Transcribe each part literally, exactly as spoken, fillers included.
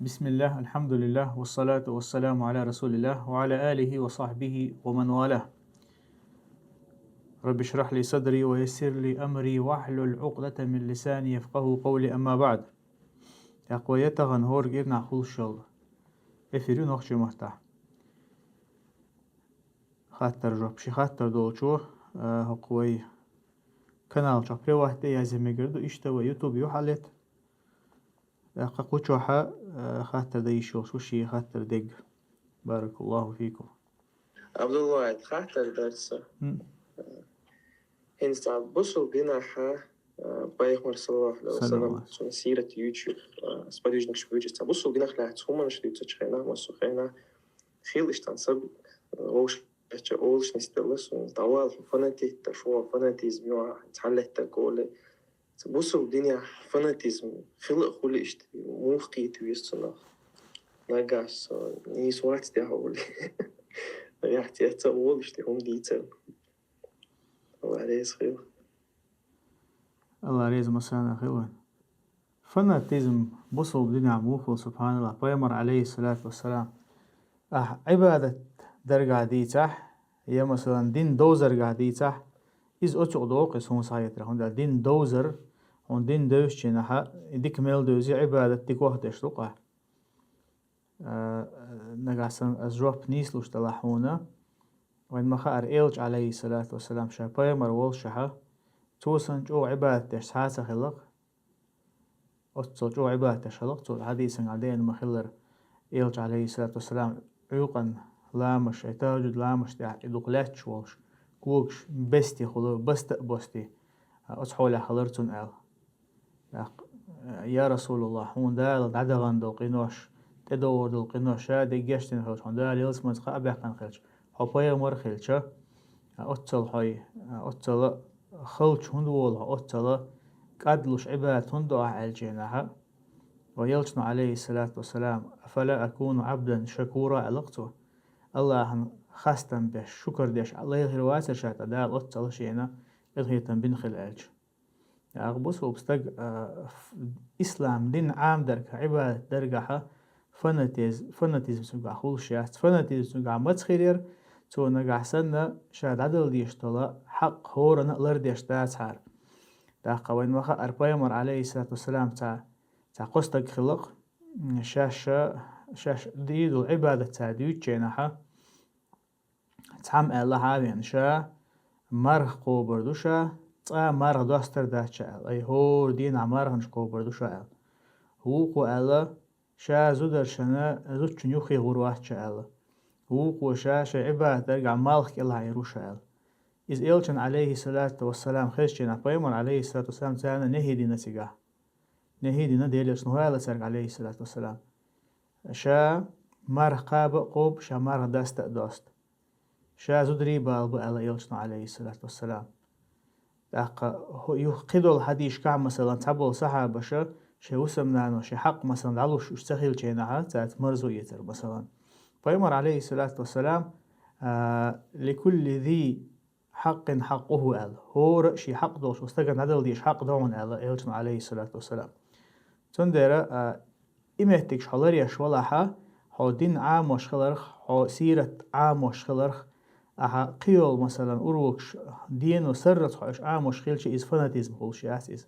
بسم الله، الحمد لله، والصلاة والسلام على رسول الله وعلى آله وصحبه ومن والاه. رب اشرح لي صدري ويسر لي أمري واحلل عقدة من لساني يفقهوا قولي، أما بعد. Тӏаккха вай тахана хӏоргир нах хулшал. Эфир ю нохчий маттахь. Хаттар жоп. Ши хаттар долчо, а, хӀокху вай канал чохь приват тӏе язъе мегар ду, иштта вай YouTube юхь а лет. Тӏаккха кху чохь а, а, хаттар дан йиш йолуш ву шен хаттар дерг. Баракаллаху фикум. Абдулла, хаттар дар сан. М. ХӀинца бусул динахь, а, пайхамар, саллаллаху алейхи ва саллям, саллаллаху алейхи. Цуьнан сират юьйцуш, а, сподвижникаш вуьйцуш, цхьа бусул динахь лаьцна хӀуманаш дуьйцучу хенахь, массо хенахь, хила иштта сан саб, а, вовшах кхечча олуш нисделла суна, дӀавала хьо фанатист, шу фанатизм ю, цхьа леттарг оле. Цу бусул динехь фанатизм хила а хуьлу иштта, муха кхета веза цунах? Нагахь со нийса вац тӀехь олий. Нагахь цец а олу иштта хӀума дийцар. Алла реза хила. Алла реза массарна хила вайн. Фанатизм бусул динехь муха хуьлу, субханаллах, пайхамар, алейхиссалату вассалам, ахь Ӏибадат даргахь дийцахь, я, масалан, дин довзаргахь дийцахь, иза оцу юкъа догӀу, иза хӀун схьахетара, хӀунда аьлча дин довзар, хьуна дин девзачу хенахь, и дика мел девзи, Ӏибадат дикох деш ду-кх ахь. А, нагахь санна аса жоп нийса луш делахь хьуна, вайн ма хаара, элча, алейхиссалату вассалам, ша пайхамар волушшехь, цо санна чӀогӀа Ӏибадат деш цхьа а ца хилла-кх. Оццул чӀогӀа Ӏибадат деш хилла-кх цо, хьадисангахь деана ма-хиллара, элча, алейхиссалату вассалам, Ӏуьйкъан ламаш, ай тахажуд ламаш тӀехь и дукха лаьтташ волуш, когаш бестий хуьлу, баста а бостий, а, оцу хьолехь хилар цунна аьлла. ТӀаккха, я Расулаллах, хьуна Дала дӀадахана долу къинош, тӀедогӀур долу къинош, ша дерг гечдина хилча, хьуна Дала ялсаманица кхаъ баьккхина хилча, хьо пайхамар хилча, а, оццул хьой, а, оццул халча хӀунда волу хьо, оццул кӀадлуш Ӏибадат хӀунда до ахь аьллачу хенахь, ва элчано, алейхиссалату вассалам, «Афала акуну абдан шакура», аьлла-кх цо. Аллахьан хастам беш, шукар деш лайла хир вацара ша тӀаккха Дала оццул шена къинхетам бина хила аьлча. Яха бусулба стаг, а, ф-, ислам дин Ӏамдарг, Ӏибадат даргахь фанатиз-, фанатизм цуьнгахь хуьлуш яц. Фанатизм цуьнгахь маца хир яра, цо нагахь санна ша дӀадала дезаш долу хьакъ хӀоранна а лардеш дацахьара. ТӀаккха вайн ма хаара, пайхамар, алейхиссалату вассалам, цхьа, цхьа кхо стаг хилла-кх, м, шаьш, шаьш дийр долу Ӏибадат цара дуьйцучу хенахь, цхьамма аьлла хьавеана, ша марха кхобур ду ша, цкъа марха достур дац ша аьлла, ай, хӀора дийнахь марханаш кхобур ду ша аьлла. Вукхо аьлла, ша зударшна, зудчун юххе гӀур вац ша аьлла. Вукхо ша шайн Ӏибадат даргахь малх кӀелхьийр ву ша аьлла. Иза элчан, алейхиссалату вассалам, хезчу хенахь, пайхамар, алейхиссалату вассалам, царна нехӀи дина цигахь. НехӀи дина Делан элчано, хӀу аьлла цаьрга, алейхиссалату вассалам? Ша марха кхаба а кхобу, ша марха даста а досту. Ша зударий балабу аьлла элчано, алейхиссалату вассалам. ТӀаккха хӀу-, юха кхидолу хьадисашкахь, масалан, цхьаболу сахьабаша шайн хӀусамнано шен хьакъ, масалан, дӀалуш уьш ца хилчу хенахь, цаьрца марзо эцар, масалан. Пайхамар, алейхиссалату вассалам, а, «Ликулли зи хьакъин хьакъуху», аьлла. ХӀора а шен хьакъ долуш волу стагана дӀадала дезаш хьакъ ду хьуна аьлла элчано, алейхиссалату вассалам. Цундела, а, и меттигаш хьо ларъеш валахь, хьо дин Ӏамош хиларх, хьо сират Ӏамош хиларх, ахьа кхийолу, масалан, урокаш, дено сарралц хьо уьш Ӏамош хилча, иза фанатизм хуьлуш яц иза.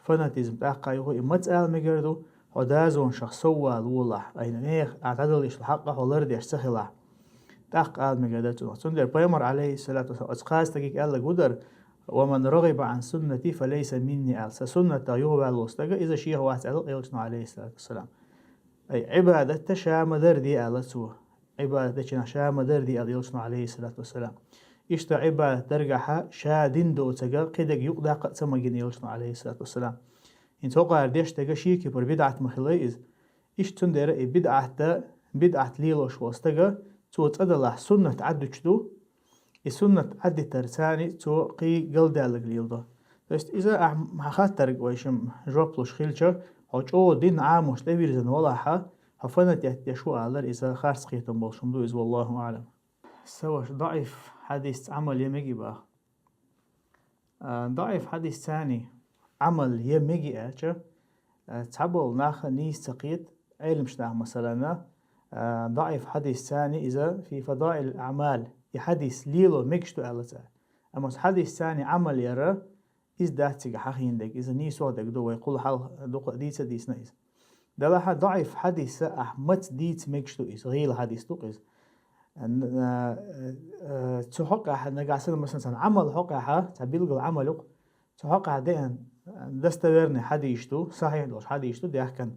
Фанатизм тӀаккха юха и маца ала мегар ду, хьо дазонашах соввала волахь, айна нехан ахь дӀадала йиш йолу хьакъ хьо лардеш ца хилахь. ТӀаккха ала мегар дара цунах. Цундела пайхамар, алейхиссалату вассалам, оцу кхаа стаге аьлларг хӀун дара: «Ва ман рагӀиба ан суннати, фа лайса минни», аьлла. Сан суннатах юхаваьлла волу стаг, иза шех вац аьлла элчано, алейхиссалату вассалам. Ай, Ӏибадатта ша ма-дарра де аьлла цо. Ӏибадат дечу хенахь ша ма-дарра де аьлла элчано, алейхиссалату вассалам. Иштта Ӏибадат даргахь ша дин доцург кхидерг юкъадаккха а ца магийна элчано, алейхиссалату вассалам. ХӀинца хӀокхара деш дерг шен кепара бидӀат ма хилла иза. Иштта цундела и бидӀат дан, бидӀат лелош волу стаг, цо цӀа далахь, суннат Ӏаддуьтуш ду, и суннат Ӏаддитарца цо кхин галдаьлларг леладо. То есть иза ахь хаттарг вайшимма жоп луш хилча, хьо чӀогӀа дин Ӏамош тӀевирзина валахь, хьо фанатет деш ву алар, иза харц кхетам болуш хӀума ду иза, валлаху аӀлам. Сан ваша, даӀиф хьадисца Ӏамал ян мегий боху? А, даӀиф хьадисца Ӏамал ян мегий аьлча, а, цхьаболу нах нийса ца кхета, Ӏелимчу наха, масалана, а, даӀиф хьадис царна иза фи фадаил аъмал, и хьадис лело мегаш ду аьлла цара. Амма оцу хьадис царна Ӏамал яра, иза дац цига хьахийна дерг, иза нийсо дерг ду, вай кхул хьал дукха дийца дийцина иза. Делахьа даӀиф хьадиса ахь маца дийца мегаш ду иза, гӀийла хьадис ду-кх иза. Н-, а, а, цу хьокъехь нагахь санна, масалан, цхьана Ӏамал хьокъехь, цхьа билггал Ӏамал ю-кх, цу хьокъехь деана достоверный хьадисаш ду, сахьихь долуш хьадисаш ду даьхкина.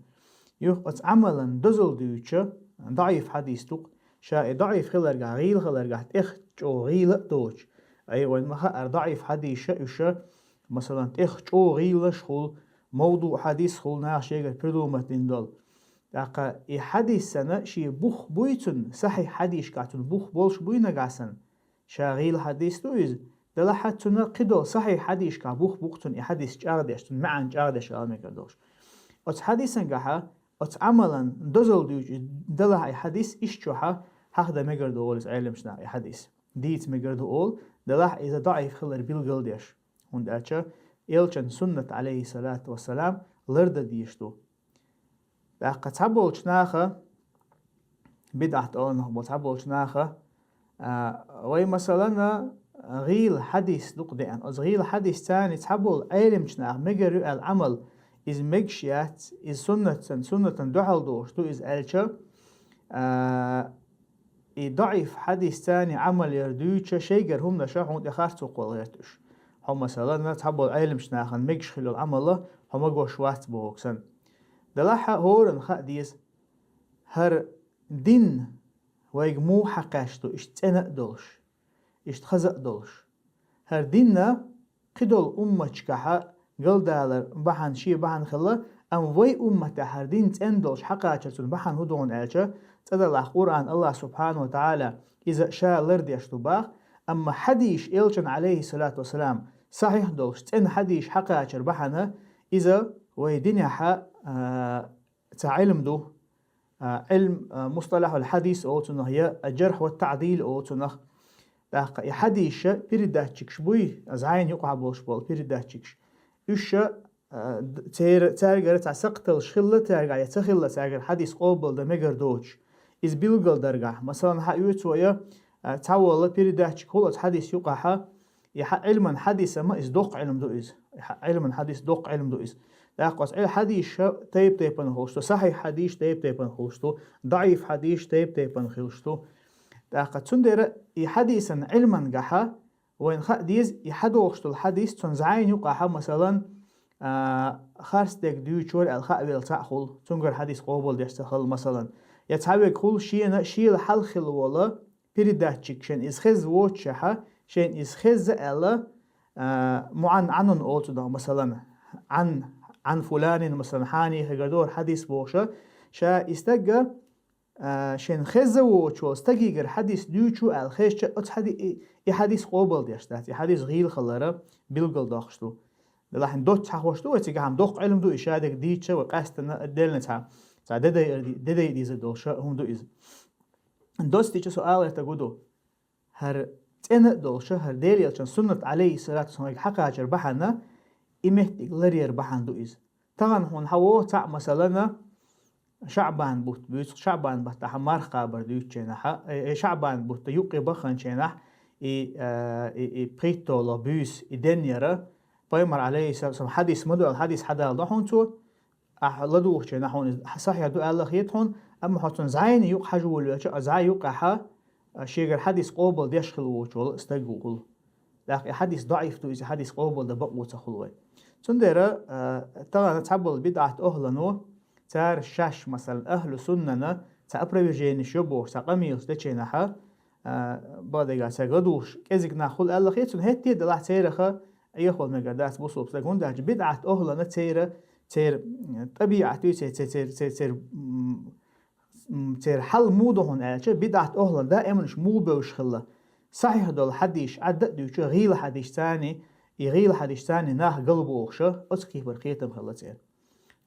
Юха оцу Ӏамалан дозалла дуьйцуш, даӀиф хьадис ду-кх, ша и даӀиф хиларгахь, гӀийла хиларгахь тӀех чӀогӀа гӀийла а доцуш. Ай, вайн ма хаьара, даӀиф хьадисаш уьш, масалан, тӀех чӀогӀа гӀийлаш хуьлу, мавдуъ хьадис хуьлу, наха шегара придумать дина долу. ТӀаккха и хьадис санна, шен бух буй цунна, сахьихь хьадисашкахь цунна бух болуш буй нагахь санна, ша гӀийла хьадис ду иза, делахьа цунна кхидолу сахьихь хьадисашкахь бух бу-кх цунна и хьадис чӀагӀдеш, цунна маьӀна чӀагӀдеш ала мегар долуш. Оцу хьадисангахьа, оцу Ӏамалан дозалла дуьйцуш, делахь и хьадис иштта чохь хьахдан мегар ду олу иза Ӏелимчу наха и хьадис. Дийца мегар ду олу, делахь иза даӀиф хилар билгалдеш. ХӀунда аьлча элчан суннат, алейхиссалату вассалам, лардан дезаш ду. ТӀаккха цхьаболчу наха, бидӀат олу нах бу цхьаболчу наха, а, вай, масалана, гӀийла хьадис ду-кх деана. Оцу гӀийла хьадис царна цхьаболу Ӏелимчу наха мегар ю аьлла Ӏамал, иза мегаш яц, иза суннат сан, суннатан дуьхьал долуш ду иза аьлча, а, и даӀиф хьадис царна Ӏамал яр дуьйцуш, шайгара хӀуманаша хьуна тӀе харц воккхула гӀерта уьш. Хьо, масалана, цхьаболу Ӏелимчу нахана мегаш хилла Ӏамал хьо магош вац бохург санна. Делахьа хӀоранна хаа деза, хӀара дин вайга муха хьакхаьчна ду, иштта цӀена а долуш, иштта хаза а долуш. ХӀара динна кхидолу умматашкахьа галдалар бахьана шен бахьана хилла, амма вай умматехь хӀара дин цӀена долуш хьакхачар цунна бахьана хӀун ду хьуна аьлча, цӀа далахь Къуръан Аллах субхьану ва тагӀала иза ша лардеш ду баха, амма хьадисаш элчан, алейхиссалату вассалам, сахьихь долуш, цӀена хьадисаш хьакхачар бахьана иза вай динехьа, а, цхьа Ӏилм ду, а, Ӏилм, а, мусталахьул хьадис олу цунах, я, а, джархь ва таъдил олу цунах. ТӀаккха и хьадисаш передатчикаш буй, а, зӀайна юкъахь болуш болу передатчикаш. Уьш, а, д-, цера-, цаьргара цхьа сакхталш хилла цаьргахь, я ца хилла цаьргара хьадис къобалдан мегар доцуш. Иза билгалдаргахь, масалан, хьан оьцу вая, а, цхьаволла передатчик хуьлу оцу хьадис юкъахьа, и хьа-, Ӏилман хьадис ма иза доккха Ӏилм ду иза. И хьа-, Ӏилман хьадис доккха Ӏилм ду иза. ТӀаккха оцу Ӏил-, хьадисаш тайп-тайпана хуьлуш ду, сахьихь хьадисаш тайп-тайпана хуьлуш ду, даӀиф хьадисаш тайп-тайпана хуьлуш ду. ТӀаккха цундела и хьадисан Ӏилман гахьа вайна хаа деза, и хьадохуш долу хьадис цунна зӀайна юкъахьа, масалан, а, харц дерг дуьйцура аьлла хаа велла цхьаъ хуьлу, цуьнгара хьадис къобалдеш ца хилла, масалан. Я цхьа верг хуьлу шена, шела хьалха хилла волу, передатчик шен иза хеза воцушехьа, шен иза хеза аьлла, а, муӀан Ӏанун олу цунах, масалан, Ӏан, Ӏан фуланин, масалан, хьанехигара дора хьадис бохуша, ша и стагга, а, шен хеза воцуш волу стагигара хьадис дуьйцу аьлла хезча, оцу хьади-, и, и хьадис къобалдеш дац, и хьадис гӀийла хилара билгалдоккхуш ду. Делахь доцца хьахош ду вай, цигахь-м доккха Ӏилм ду, и шадерг дийцча вай къаьстина а деллина цхьа, цхьа дедайар ди-, дедайдиза долуша хӀума ду иза. Доццича со алар тагу ду. ХӀара цӀена а долуша, хӀара Делан элчан суннат, алейхиссалату вассалам, вайга хьакхачар бахьана, и меттиг ларъяр бахьана ду иза. Тахана хьуна хьан вогӀу цхьаъ, масалана, ШаӀбан бутт буьйцу, ШаӀбан баттахьа марха кхабар дуьйцученахьа, э, э, ШаӀбан бутта юккъе баханченахь, и, э, и, и пхийттолгӀа буьйса, и денъяра, пайхамар, алейхиссалату вассалам, хьадис ма ду аьлла, хьадис хьадала до хьуна цо, Ахь ладугӀучу нахьуна иза сахьихь ду аьлла хета хьуна, амма хьо цунна зӀайна юкъа хьажа волавелча, а зӀай юкъахьа, а, шегара хьадис къобал деш хила воцу волу стаг ву хуьлу. ТӀаккха и хьадис даӀиф ду, иза хьадис къобал дан бакъо ца хуьлу вай. Цундела, а, тахана цхьаболу бидӀат охӀлано, цара шаьш, масалан, ахӀлу суннана цхьа опровержениеш йо бохуш, цхьа къамелаш дечу нахьа, а, бакъдерг цаьрга ладугӀуш кӀезиг нах хуьлу аьлла хета, цунна хӀетте а делахь цераха Ӏехавала мегар дац бусулба стаг, хӀунда аьлча бидӀат охӀлана церан, церан, м, тӀабиӀат ю, церан, церан, церан, церан, м, м, церан хьал муха ду хьуна аьлча, бидӀат охӀлана даиманаш муха бевзаш хилла. Сахьихь долу хьадисаш Ӏадда а дуьйцу, гӀийла хьадисаш царний, и гӀийла хьадисаш царний нах галбохуша, оцу кхийпара кхетам хилла церан.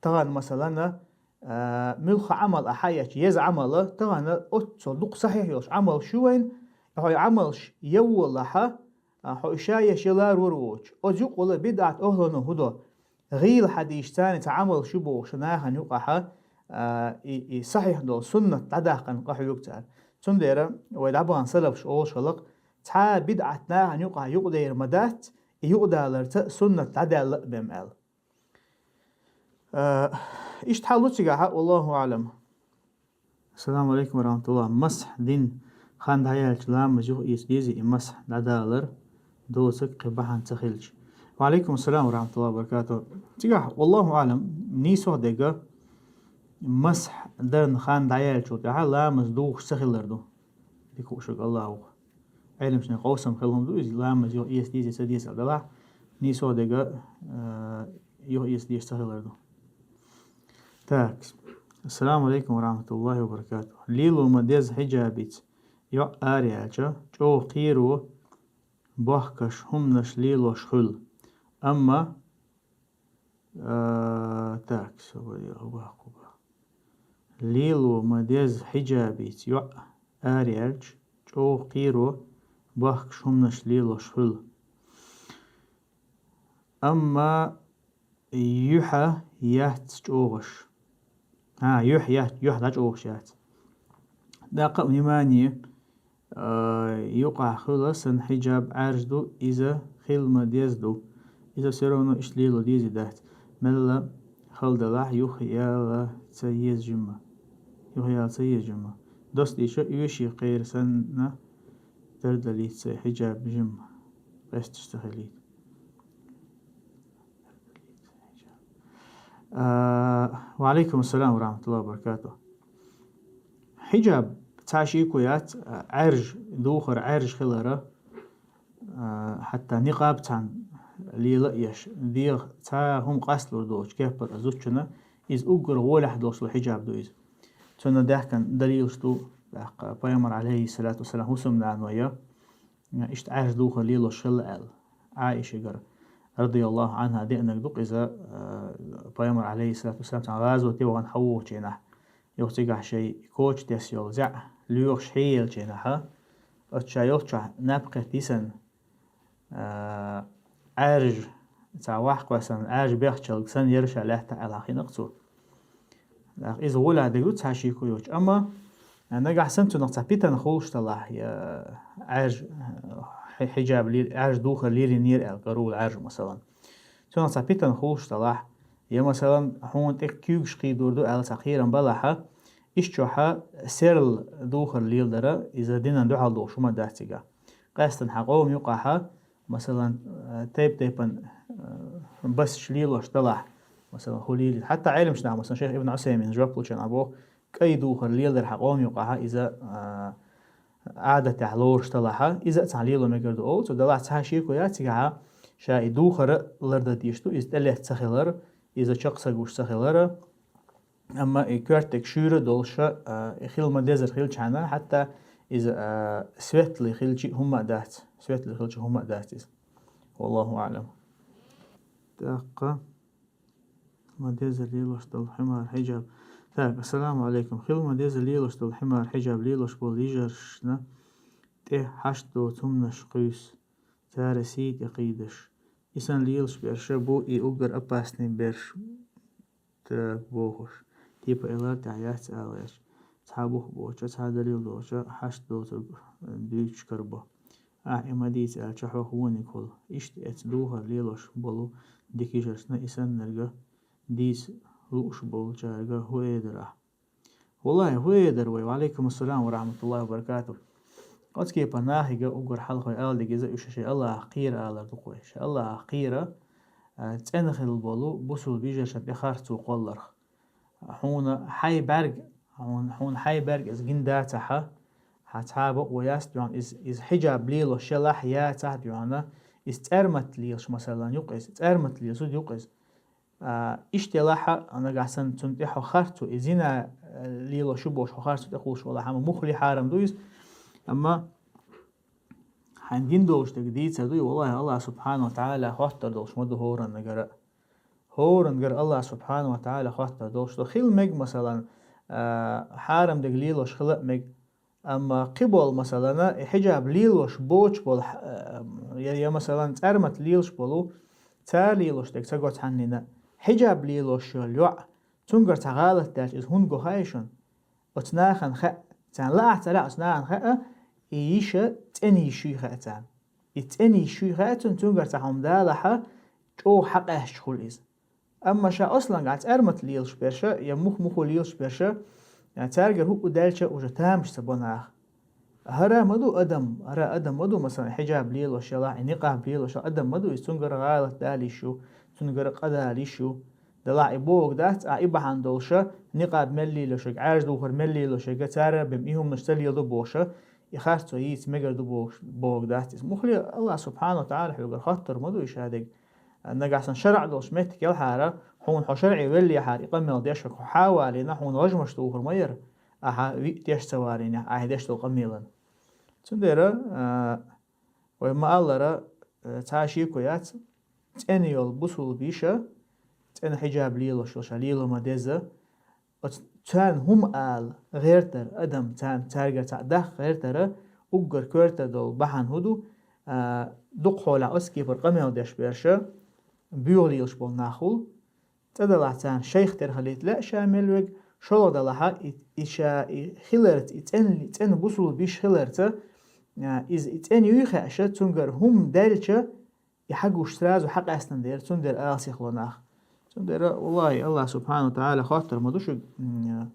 Тахана, масалана, а, муьлхха Ӏамал ахьа ечу, еза Ӏамала, тахана оццул дукха сахьихь йолуш Ӏамалш ю вайн, хьо и Ӏамалш яввалахьа, а, хьо и ша еш яларвар воцуш. Оцу юкъала бидӀат охӀлано хӀу до? ГӀийла хьадисаш царний цхьа Ӏамалш ю бохуша нахана юкъахьа, а, и, и сахьихь долу суннат дӀадаккхана къахьоьгу цара. Цундела вай дӀабахана салафаш олуш хилла-кх, цхьа а бидӀат нахана юкъахь юкъадер ма дац, и юкъадаларца суннат дӀадаьлла а бен аьлла. А, иштта хьал ду цигахь, валлаху аӀлам. Ассаламу алейкум ва рахматуллах. Масхь дина хан дӀаяьлча ламаз юха эца дезий, и масхь дӀадалар доцург кхин бахьана ца хилча? Ва алейкум ассалам ва рахматуллахи ва баракатух. Цигахь, валлаху аӀлам, нийсо дерг, масхь дарна хан дӀаяьллачул тӀаьхьа ламаз духуш ца хилар ду. Дика хууш верг Аллах ву-кх. Ӏеламчунна къовсам хила хӀума ду иза, ламаз юха эца дезий, ца дезий аьлла делахь, нийсо дерг, а, юха эца дезаш ца хилар ду. Так. Ассаламу алейкум ва рахматуллахи ва баракатух. Лело ма деза хьиджабица йоӀ араяьлча, чӀогӀа кхеро бохкаш хӀуманаш лелош хуьлу. Амма, а, так, со вай яха баккху бах. Лело ма деза хьиджабица йоӀ араяьлча, чӀогӀа кхеро бохкаш хӀуманаш лелош хуьлу. Амма юьхьа яц чӀогӀаш. А, юьхь яц, юьхь дӀачӀогӀаш яц. ТӀаккха а, внимание, а, юкъахь хуьлу сан хьиджаб Ӏаьржа ду, иза хила ма деза ду. Иза всё равно иштта лело дезий дац. Мелла хала делахь, юха яла ца еза жимма. Юха яла ца еза жимма. Достийша оьший кхера санна, тардалийта сайн хьиджаб жимма. Къесташ ца хилийта. А, ва алейкум ассалам ва рахматуллахи ва баракатух. Хьиджаб цхьа шеко яц, а, Ӏаьржа, духар Ӏаьржа хилара, а, хьатта никъаб цхьаьна лела а еш, дегӀа цхьа хӀума къасталур доцучу кепара зудчунна, иза уггар гӀолехь долуш долу хьиджаб ду иза. Цунна даьхкина далилаш ду, тӀаккха Пайхамар, алейхиссалату вассалам, хӀусамнанойо, иштта Ӏаьржа духар лелош хилла аьлла, Ӏаишагара, радияллаху анхьа, деанарг ду-кх иза, а, Пайхамар, алейхиссалату вассалам, цхьана гӀазоте вахана хьан вогӀучу хенахь, юха цигахь шайн коча тесна йолу зӀе лоьхуш хьеелчу хенахьа, оцу ша йолччохь наб кхетта йисина, а, Ӏаьржа, цхьа ваьхкхой санна, Ӏаьржа бехчалг санна яра ша лаьттахь аьлла хиъна-кх цо. ТӀаккха иза гӀолехь дерг ду цхьа шеко йоцуш. Амма, а, нагахь санна цунах цхьа питана хуьлуш делахь, я Ӏаьржа, хьи-, хьиджаб ле-, Ӏаьржа духар лелийнера аьлла, карула Ӏаьржа, масалан. Цунах цхьа питана хуьлуш делахь, я, масалан, хьуна тӀе куьйгаш кхийдор ду аьлла цхьа кхерам балахьа, иштта чохьа серла духар леладара, иза динан дуьхьал долуш хӀума дац цигахь. Къаьстина хьан къоман юкъахьа, масалан, э, тайп-тайпана, э, басаш лелош далахь, масалан, хӀун лелийта. Хьатта Ӏеламчу наха, масалан, шайх Ибн Ӏусаймина жоп лучу хенахь боху, кӀай духар леладар хьан къоман юкъахьа, иза, э, Ӏадатехь лоруш далахьа, иза а цхьаьна лело мегар ду олу цо, далахь цхьа шеко яц цигахьа, ша и духар а лардан дезаш ду, иза тӀелетта ца хилар, иза чекх ца гуш ца хилар, амма и коьртаниг шуьйра а долуша, а, и хила ма-дезар хилчхьана, хьатта иза, а, светлый хилча а хӀумма а дац. Светлый хилча а хӀумма а дац иза. Валлаху аӀлам. ТӀаккха ма-деза лелош долу химар, хьиджаб. Так, ассаламу алейкум. Хила ма-деза лелош долу химар, хьиджаб лелош болу йижаршна тӀе хьашт доцу хӀуманаш кхуьйсу, цара сий тӀе кхийдаш. И санна лелаш берш бу и уггар опасный берш. Так, бохуш, типа, элар тӀехь яц ала гӀерташ, цхьа бух боцча, цхьа далил доцча, хьашт доцург дуьйцуш карабо. Ахь и ма дийца аьлча, хьох вониг хуьлу. Иштта эцу духар лелош болу дика йижаршна и саннарга дийца лууш болчаьрга хӀун эр дара ахь? Валлахи, хӀун эр дара вай? Ва алейкум ассалам ва рахматуллахи ва баракатух. Оцу кепара нахига уггар хьалха вай ала деза, иза уьш шайн Аллахах кхера алар ду-кх вай. Шайн Аллахах кхера, а, цӀена хила болу бусулба йижаршна тӀе харцо кхолларх. Хьуна хьайн бӀаьрг, хьуна, хьуна хьайн бӀаьрг иза гина дацахьа, хьан цхьа а бакъо яц дуьхьал, иза, иза хьиджаб лелош елахь яцахь дуьхьал, иза цӀармат лелаш, масалан, ю-кх иза, цӀармат лелаш зуда ю-кх иза. А, иштта елахьа, нагахь санна цунна тӀе хьо харцо, и зина, а, лелош ю бохуш хьо харцо тӀе кхуллуш валахь, амма муххале хьарам ду иза. Амма хьайна гина долуш дерг дийцар ду, и валлахи, Аллах субхьанаху ва тагӀала хоттур долуш ма ду хӀораннагара. ХӀораннагара Аллах субхьанаху ва тагӀала хоттур долуш ду. Хила мега, масалан, а, хьарам дерг лелош хила а мега. Амма кхиболу, масалана, и хьиджаб лелош боцуш болу, хьа-, я, я, масалан, цӀармат лелаш болу, цара лелош дерг ца го цхьаннина. Хьиджаб лелош йолу йоӀ, Цунгара цхьа гӀалат даьлча, иза хӀунда го хаьий шуна? Оцу нахана хаьа, царна лаахь ца лаахь, оцу нахана хаьа, и йиша цӀена йиш юй хаьа царна. И цӀена йиш юй хаьа цунна, цунгара цхьа хӀума далахьа, чӀогӀа хьакъаьсташ хуьлу иза. Амма ша ослангахь цӀармат лелаш берша я мух-муху лелаш берша, цаьргара хӀуъу даьлча уже тамаш ца бо наха. ХӀара ма ду адам, хӀара адам ма ду, масалан, хьиджаб лелош ялахь, и никъаб лелош адам ма ду, иза цунгара гӀалат дала йиш ю, цунгара къа дала йиш ю. Делахь и бохург дац, а и бахьана долуша, никъаб мел лелошега, Ӏаьржа духар мел лелошега, цара бен и хӀуманаш ца леладо бохуша, и харцо йийца мегар ду бохуш, бохург дац иза. Мухле Аллах субхьану ва тагӀала хьоьгара хоттур ма ду и шадерг. Нагахь санна шарӀ долуш меттиг ялахьара, хьуна хьо шарӀе веллехьара, и къамел деш хьо хьа а валийна, хьуна гӀажмаш тухур ма яра, ахьа виъ теш ца валийнехь, ахьа деш долу къамелан. Цундела, а, вай ма-аллара, а, цхьа шеко яц, цӀена йолу бусулба йиша, цӀена хьиджаб лелош йолуша лело ма деза, оцу царна хӀума ала гӀертар адам, царна, цаьргара цхьаъ даха гӀертара, уггар коьрта долу бахьана хӀун ду, а, дукха хьолахь оцу кепара къамел деш берша, боьха лелаш болу нах хула, цӀа далахь царна шайх тера хилийта лаьа ша мел верг, шолгӀа далахьа и, и ша и хиларца, и цӀен-, цӀена бусулба йиш хиларца, а, иза и цӀена юй хаьаша, цунгара хӀума даьлча, и хьагуш сразу хьакъаьстина дера, цундела ала сихло нах. Цундела, валлахӀи, Аллах субхьану ва тагӀала хоттур ма ду шуьга, м,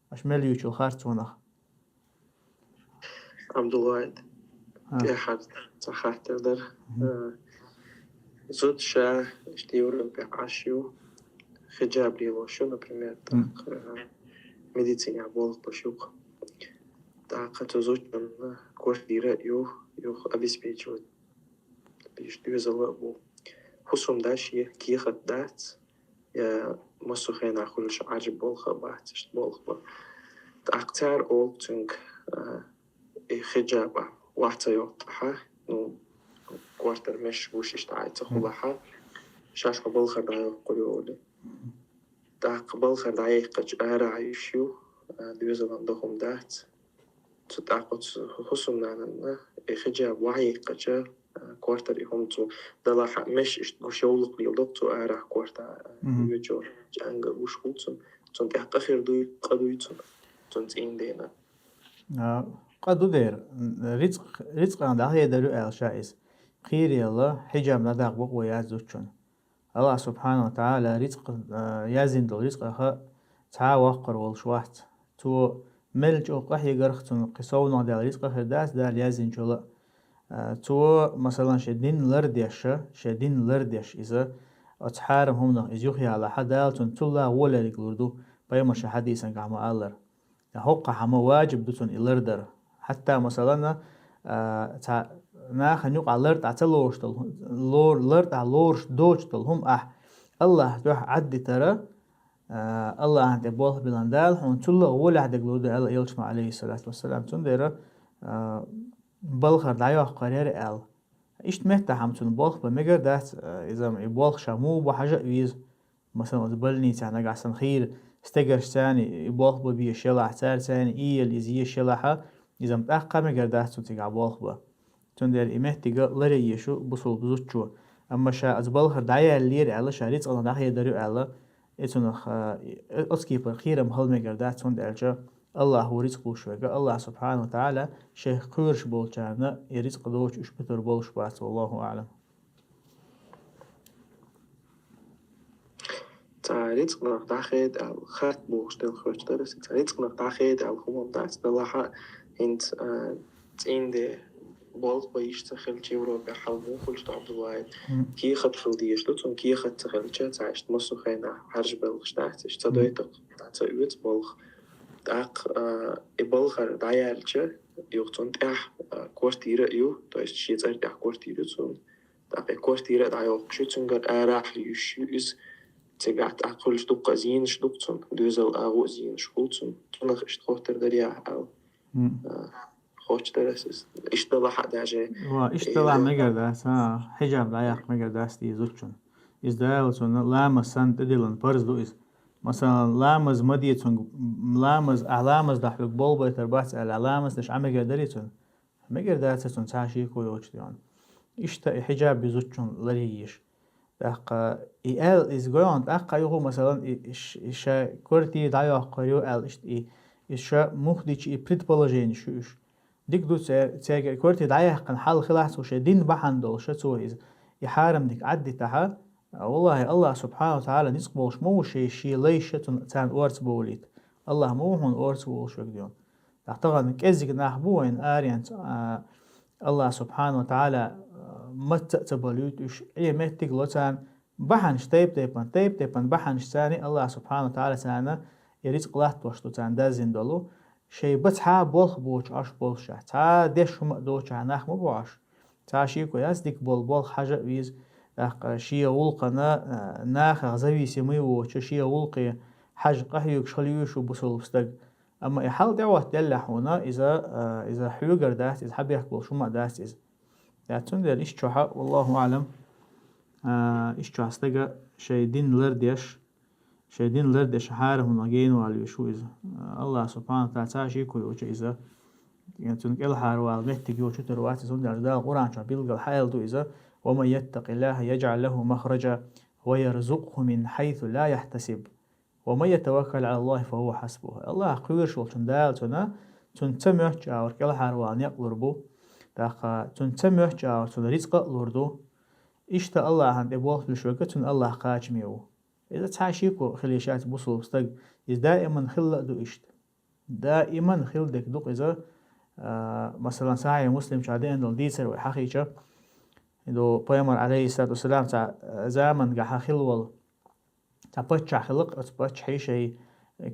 аша мел юьйцучул харцонах. Абдулвахид, тӀаьхьа цхьа хаттар дара. Э, зуда ша иштта Европе Ӏаш ю, хиджаб лелош ю, например, тӀаккха, э, медицинехь болх беш ю-кх. ТӀаккха цу зудчунна квартира а ю, юха обеспечивать. Иштта доьзал а бу. ХӀусамда шен кехат дац, я массо а хенахь хуьлуш Ӏаьржа болх а бац, иштта болх бан. ТӀаккха цара олу цуьнга, а, и хиджаб а вац а йоккху тӀаьхьа, ну, квартира меш гуш иштта Ӏай ца хулахьа, шаьш хьо балхара дӀайоккхур ю олий. ТӀаккха балхара дӀаяьккхича ара а йиш ю, а, доьзалан дан хӀума дац. Цу тӀаккха оцу хӀусамнанна и хиджаб вахьа яьккхича, а, квартира и хӀума цу далахь а меш иштта гуш йовлакх леладо-кх цу арахь квартира, а, йоьчо чӀанга гуш хуьлу цунна. Цунна тӀехь къа хир дуй, къа дуй цунна, цунна цӀийндена. А, къа ду дера, рицкъ-, рицкъан дӀахедар ю аьлла ша иза. Кхерала хиджаб дӀадаккха бакъо яц зудчунна. Аллах субхьану ва тагӀала рицкъ, а, яздина долу рицкъаха цхьа а воккхур волуш вац. Цо мел чӀогӀа къахьегарх цунна кхин совнагӀа даьлла рицкъа хир дац Дала яздинчул а. А, цо, масалан, шен дин лардеш, шен дин лардеш иза, оцу хьарам хӀуманах иза юхаялахьа, Дала цунна цулла гӀо лерг лур ду, пайхамара хьадисангахь ма-аллара. ХӀокху хӀума важиб ду цунна и лардар. Хьатта, масалан, а, цхьа нахана юкъахь лартӀахь ца лоруш долу, лор-, лартӀахь лоруш доцуш долу хӀума ахь Аллахьан дуьхьа Ӏаддитара, а, Аллахьан тӀе болх билан Дала хьуна цулла гӀолехь дерг лур ду аьлла Элчано, алейхиссалату вассалам. Цундела, а, балхара дӀайоккхур яра аьлла. Иштта меттахь-м цунна болх бан мегар дац, а, иза-м и болх ша муха бу хьажа а веза. Масалан, оцу больницехь нагахь санна хийра стегарш царна и болх бан безаш елахь, цара царна ийла иза езаш елахьа, иза-м тӀаккха мегар дац цунна цигахь болх бан. Цундела и меттиг ларъе езаш ю бусулба зудчо. Амма ша оцу балхара дӀаяьллера аьлла, ша рицкъанах дӀахедар ю аьлла, и цунах, а, и, оцу кепара кхерам хила мегар дац, хӀунда аьлча Аллахь ву рицкъ луш верг, Аллахь субхьану ва тагӀала шайх кхоьруш болчарна и рицкъ доцуш уьш битур болуш бац, валлаху аӀлам. Цхьа рицкъанах дӀахеда аьлла, хатта бохуш делла хоьттуш дара аса. Цхьа рицкъанах дӀахеда аьлла хӀума дац, далахьа хӀинца, а, цӀийнде болх бан йиш ца хилча Европе хьал муха хуьлуш ду, Абдулвахид. Кехат хила дезаш ду, цунна кехат ца хилча, цхьа иштта массо а хенахь хьаржа белхаш дац, иштта ца дойту-кх, дӀа ца оьцу балха. ТӀаккха, а, и балхара дӀаяьлча, юха цунна тӀехь, а, квартира а ю, то есть шен цӀера тӀехь квартира ю цунна. ТӀаккха и квартира а дӀайоккхуш ю, цуьнгара арахь йиш ю иза. Цигахь тӀаккха хуьлуш дуккха а зенаш ду-кх цунна, доьзал агӀо а зенаш хуьлу цунна. Цунах иштта хоттур дарий ахь аьлла. А, хоттуш дара аса иза. Иштта далахь а даже. Ва, иштта далахь мегар дац, а, хьиджаб дӀаяккха мегар дац те зудчунна. Иза Дала цунна ламаз санна тӀедиллина парз ду иза. Масалан, ламаз ма де цунга, ламаз, ахь ламаз дахь хьоьга болх байтар бац аьлла, ахь ламаз деш Ӏа мегар дарий цунна? Мегар дац цунна цхьа а шеко йоцуш тӀехь. Иштта и хьиджаб ю зудчунна ларъе езаш. ТӀаккха и аьлла иза гойгӀан, тӀаккха юха, масалан, и, и ш-, и ша квартира дӀайоккхур ю аьлла, иштта и, и ша мухдичи и предположени шу уьш. Дика ду цер-, церга квартира дӀаяьккхина хьал хилахь цо шайн дин бахьана долуш ша цо иза. И хьарам дика Ӏаддитахьа, валлахӀи, Аллах субхьанаху ва тагӀала ницкъ болуш ма ву шен, шен лайша цун, царна орца бовлийта. Аллах ма ву хьуна орца волуш вегден. ТӀаккха тахана кӀеззиг нах бу вайн аренца, а, Аллах субхьанаху ва тагӀала, а, мацца а ца балуьйту уьш, Ӏе меттиг ло царна, бахьанаш тайп-тайпана, тайп-тайпана бахьанаш царна, Аллах субхьанаху ва тагӀала царна и рицкъ латтош ду царна даздина долу. Шайн ба цхьа болх боцуш Ӏаш болуш, цхьа деш хӀума а доцуш нах ма бу Ӏаш. Цхьа шеко яц дика болу болх хьажа а веза, тӀаккха шен гӀуллакхана, а, нахах зависимый воцуш, шен гӀуллакхе хьажа къахьоьгуш хила веза шу бусулба стаг. Амма и хьал тӀехӀоттаделлехь хьуна, иза, а, иза хьоьгур дац, иза хьабехк болуш хӀума а дац иза. Я цундела иштта чохьа, валлаху аӀлам, а, иштта чохь стага шайн дин лардеш, шайн дин лардеш хьарам хӀума генавала веш ву иза. Аллах субхьанаху ва тагӀала цхьа шеко йоцуш иза. Цунна кӀелхьарвала меттиг йоцуш тера вац иза, хӀунда аьлча Дала Къуръан чохь билггал хьаьлла ду иза: «Ва ман яттакъиллахӀа яжӀал лахӀу махража ва ярзукъхӀу мин хьайсу ла яхьтасиб». «Ва ман ятаваккал гӀалаллахӀи фа хӀува хьасбухӀ». Аллах кхоьруш волчун Дала цунна, цунна ца моьттучу агӀор кӀелхьарвала некъ лур бу. ТӀаккха цунна ца моьттучу агӀор цунна рицкъа а лур ду. Иштта Аллахьан тӀе болх луьйш верг цунна Аллах кхачаме ву. Иза цхьа шеко хила йиш яц бусулба стаг. Иза даиман хилла а ду иштта. Даиман хила дерг ду-кх иза, а, масалан, Сахьихь Муслим чохь деана долу дийцар вай хьахийча, и ду Пайхамар, алейхиссалату вассалам, цхьа, а, замангахьа хилла волу цхьа паччахь хилла-кх, оцу паччахье шайн,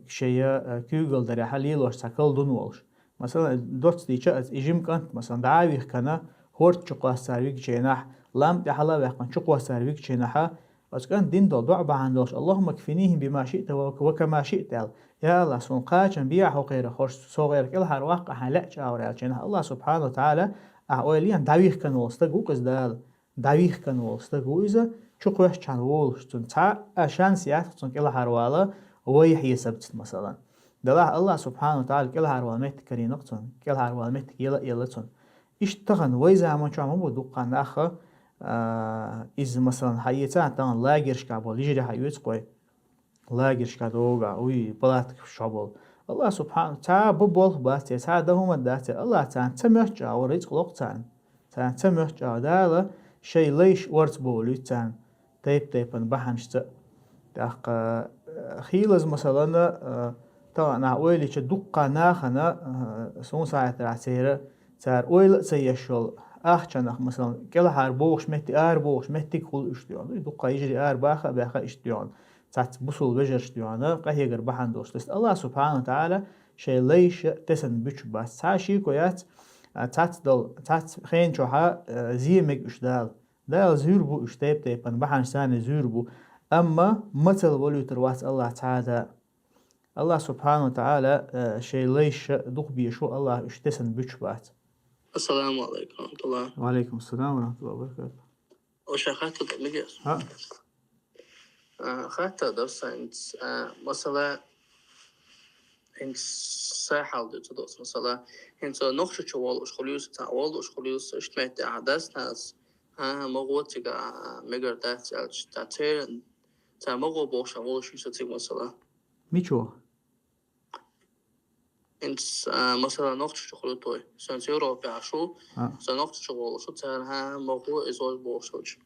шайн, а, куьйгалла дарехь лелош цхьа колдун волуш. Масалан, доцца дийча, и жима кӀант, масалан, дӀа а вихкана, хӀорда чу кхоссар вигчийнахь, лам тӀе хьала а ваьккхина, чу кхоссар вигчийнахьа, оцу кӀант дина долу доӀа бахьана долуш: «Аллахумма кфинихим бима шиъта ва, ва кама шиъта», – аьлла. «Я Аллах, суна кхачам бехьа хӀокхерах, хӀорш со гӀерах кӀелхьара ваккха хьайн лаьачу агӀор», – аьлчийнахь, Аллах субхьанаху ва тагӀала, ахь ойла йина, дӀавихкана волу стаг ву-кх иза Дала. ДӀавихкана волу стаг ву иза, чу кхоьссчхьана волуш цунна цхьа а шанс яц-кх цунна кӀелхьарвала вай хьесабца, масалан. Делахь Аллах субхьанаху ва тагӀала кӀелхьарвала меттиг карийна-кх цунна, кӀелхьарвала меттиг яла а елла цунна. Иштта тахана вай заман чохь ма бу дуккха нах, а, иза, масалан, хьаэца тахана лагершкахь болу йижарий хьаэца-кх вай. Лагершкахь догӀу, уй, палаткаш чохь болу. Аллах субхьана, цхьа бу болх бац, цхьа дан хӀума дац, Аллах царна ца моьттучу агӀор рицкъ ло-кх царна. Царна ца моьттучу агӀор Дала шайн лайш орца бовлуьйту царна, тайп-тайпана бахьанашца. ТӀаккха, э, хийлаза, масалан, э, тахана ахь ойла йича дуккха нахана, э, суна схьахетарехь церан, цара ойла а ца еш йолу ахчанах, масалан, кӀелхьара богӀуш метти-, ара богӀуш меттиг хуьлу уьш дуьйхьана. Дуккха йижарий ара баха а баьхна иштта дуьйхьана. Цхьацца бусул вежаршна дуьйхьана къахьегар бахьана долуш. Тесна Аллах субхьана ва тагӀала шайн лайша тесна буьтуш бац. Цхьа шеко яц, а, цхьацца долу, цхьацца хен чохьа, а, зен мега уьш Дала. Дала зуьйр бу уьш тайп-тайпана, бахьанаш царна зуьйр бу. Амма мацалла валуьйтур вац Аллах цхьа а да. Аллах субхьана ва тагӀала, а, шайн лайша дукха бешу Аллах уьш тесна буьтуш бац. Ассаламу алейкум ва рахматуллах. Ва алейкум ассалам ва рахматуллахи ва баракатух. Оша хатта да миге. Хьа. А, хатта да сайнц, а, масала, хӀинца сай хьал ду ца дос, масала, хӀинца нохча чу волуш хуьлуьйса, цхьа волуш хуьлуьйса, иштта метте ахьа даснас, а, магӀо цига, а, мегар дац аьлча, цхьа церан, цхьа магӀо бохуш а волуш ю со цига, масала. Мичо? ХӀинца, а, масала, нохча чу хуьлу той. Сан Европе а шу, А. сан нохча чу волуш, цара, хьа, магӀо иза волуш бохуш.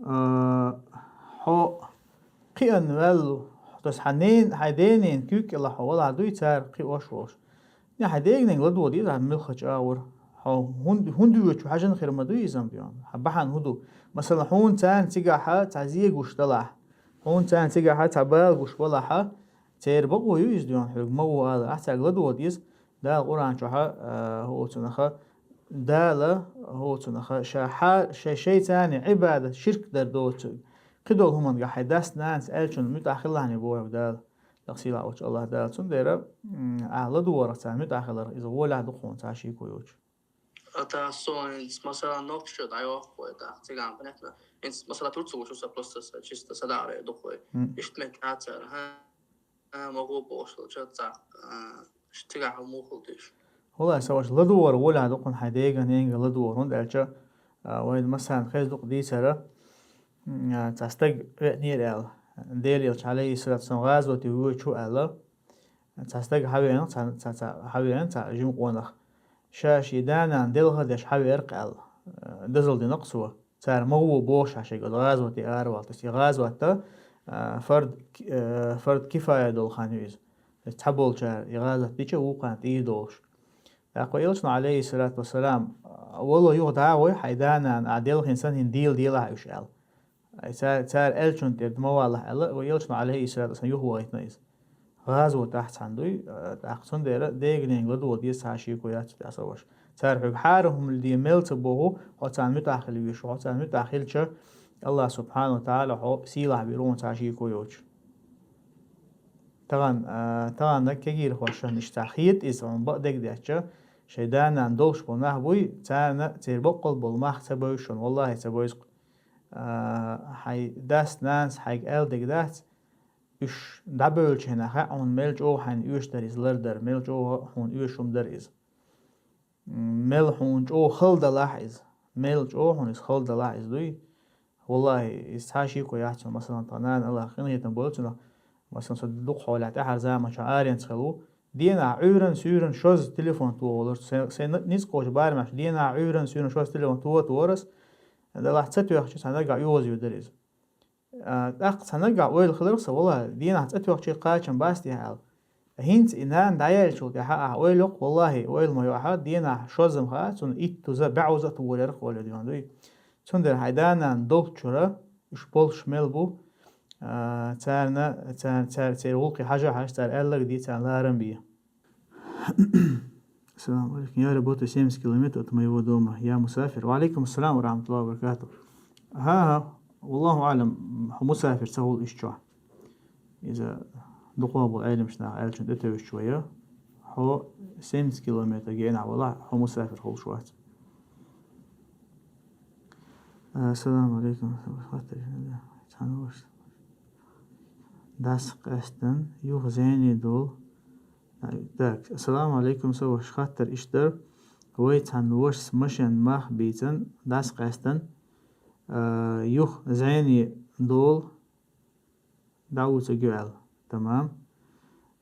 А, хьо кхиъна ваьлла, тас хьан нен-, хьайн денен куьг кӀела хьо валахь дуй цара кхиош волуш. Не хьайн дегненга ладогӀа деза хьан муьлххачу агӀор. Хьо хӀун-, хӀунда воьдучу хьажан хир ма дуй иза ам бен? Хьан бахьана хӀун ду? Масала, хьуна царна цигахьа цхьа зегуш далахь. Хьуна царна цигахьа цхьа бала гуш балахьа, церан бакъо ю иза дуьйхьана хьоьга, магӀо ала, ахь цаьрга ладогӀа деза, Дала Къуръан чохьа, а, хӀоцунаха, Дала хӀоцунаха, ша хьа-, шай, шай царна Ӏибадат, ширк дар доцург. Кхидолу хӀуманга хьайн дас-нанас аьллачун муьтӀахь хилахьане бохург Дала. Дакъа сийлахь волчу Аллах Дала. Цундела, м, ахь ладогӀарах царна муьтӀахь хиларх, иза гӀолехь ду-кх хьуна цхьа шеко йоцуш. А тахана со хӀинца, масала, нохча чу дӀайоккху вай, тахана цигахь, понятно. ХӀинца, масала, турци вуш, со просто са-, чисто садаӀаре дукху вай. Мгм. Иштта метта цара, хьа, хьа, магӀо бохуш долча цхьа, а, иштта цигахь хьал муха хила деза? ХӀула аса ваша ладугӀар гӀолехь ду-кх хьуна хьайн дега, ненга ладугӀар, хӀунда аьлча, А, вайн массарна хеза дукха дийцар, м, а, цхьа стаг веанера аьлла. Делан Элча, алейхиссалату вассалам, гӀазоте воьдуш ву аьлла. Цхьа стаг хьавеана, цхьа, цхьа, цхьа хьавеана, цхьа жима къонах. Ша шен да-нана делха деш хьавеара-кх аьлла. Э, дозал дина-кх цо. Цара ма гӀо бохуш шайга гӀазоте аравала. То есть и гӀазот, а, фард, э, фард кифая долу хан ю иза. То есть цхьаболчара и гӀазот дича вукхарна тӀера долуш. ТӀаккха Элчано, алейхиссалату вассалам, вало юха дӀа а гӀой, хьайн да-нана ахь делхина санна хӀинца дийла делахь уьш аьлла. Ай, цара, цара аьллачунна тӀера ма валахь аьлла, вай Элчано, алейхиссалату вассалам, юха вахийтина иза. ГӀазот ахь цхьаьна дуй, а, тӀаккха цундела дега-ненга ладогӀа деза цхьа а шеко яц цу тӀехь, сан ваша. Цара хьоьга хьарам хӀума де мел ца боху, хьо царна муьтӀахь хила везаш ву, хьо царна муьтӀахь хилча, Аллах субхьанаху ва таӀала хьо сийлахь вер ву цхьа а шеко йоцуш. Тахана, а, тахана кегийрхошна иштта хета иза, хьуна бакъдерг детташ, шайн да-нана долуш болу нах буй, царна церан баккъал болу мах ца бевза шуна, валлахӀи, ца бевза-кх. А, хьайн дас-нанас хьайга аьлла дерг дац, уьш дӀабевллачу хенахь хаьа хьуна мел чӀогӀа хьайна оьшуш дара иза лардар, мел чӀогӀа хьуна оьшуш хӀума дара иза. Мел хьуна чӀогӀа хала далахь иза. Мел чӀогӀа хьуна иза хала далахь иза дуй. ВаллахӀи, иза цхьа а шеко яц хьуна, масалан, тхан нана Аллах къинхетам бойла цунах, масалан, со дукха хьолехь тӀаьхьара заманчохь аренца хилла ву. Денахь Ӏуьйранна, суьйранна шозза телефон тохавалар. Сайн, сайн ницкъ кхочу барамехь денахь Ӏуьйранна, суьйранна шозза телефон тохавалар ас. Делахь ца тоьхча, цхьа нагахь оьгӀазвуьйр дара иза. А, тӀаккха цхьа нагахь ойла хилар-кх сан, валлахӀи, денахь цӀа тоьхча кхачам бац техьа аьлла. ХӀинца и нана дӀаяьллачул тӀаьхьа ахь ойла йо-кх, валлахӀи, ойла ма йо ахьа, денахь шозза-м хаьа, цунна итт-уза, бӀе-уза а тохавалар-кх ойла йо дуьйна дуй. Цундела хьайн да-нана долччуьра уьш болуш мел бу, а, царна, царна, цара, церан гӀуллакхе хьажа а хьажа, цара аьлларг де, царна ларам бе. Салам алейкум. Я работаю семьдесят километров от моего дома. Я мусафир. Ва алейкум ассалам ва рахматуллахи ва баракатух. ХӀа-хӀа, валлаху аълам, хьо мусафир ца хуьлу иштта чохь. Иза дукхох болу Ӏеламчу наха аьллачун тӀетевжаш вай, хьо семьдесят километр генахь валахь, хьо мусафир хуьлуш вац. Ассаламу алейкум. Цхьана ваша. Дас къаьстина, юха зене долу. Так, ассаламу алейкум, сан ваша, хаттар иштта дара. Вай цхьана вашас машен мах бийцина, дас къаьстина, а, юха зене долу, дӀавуьйцург ю аьлла. Тамам.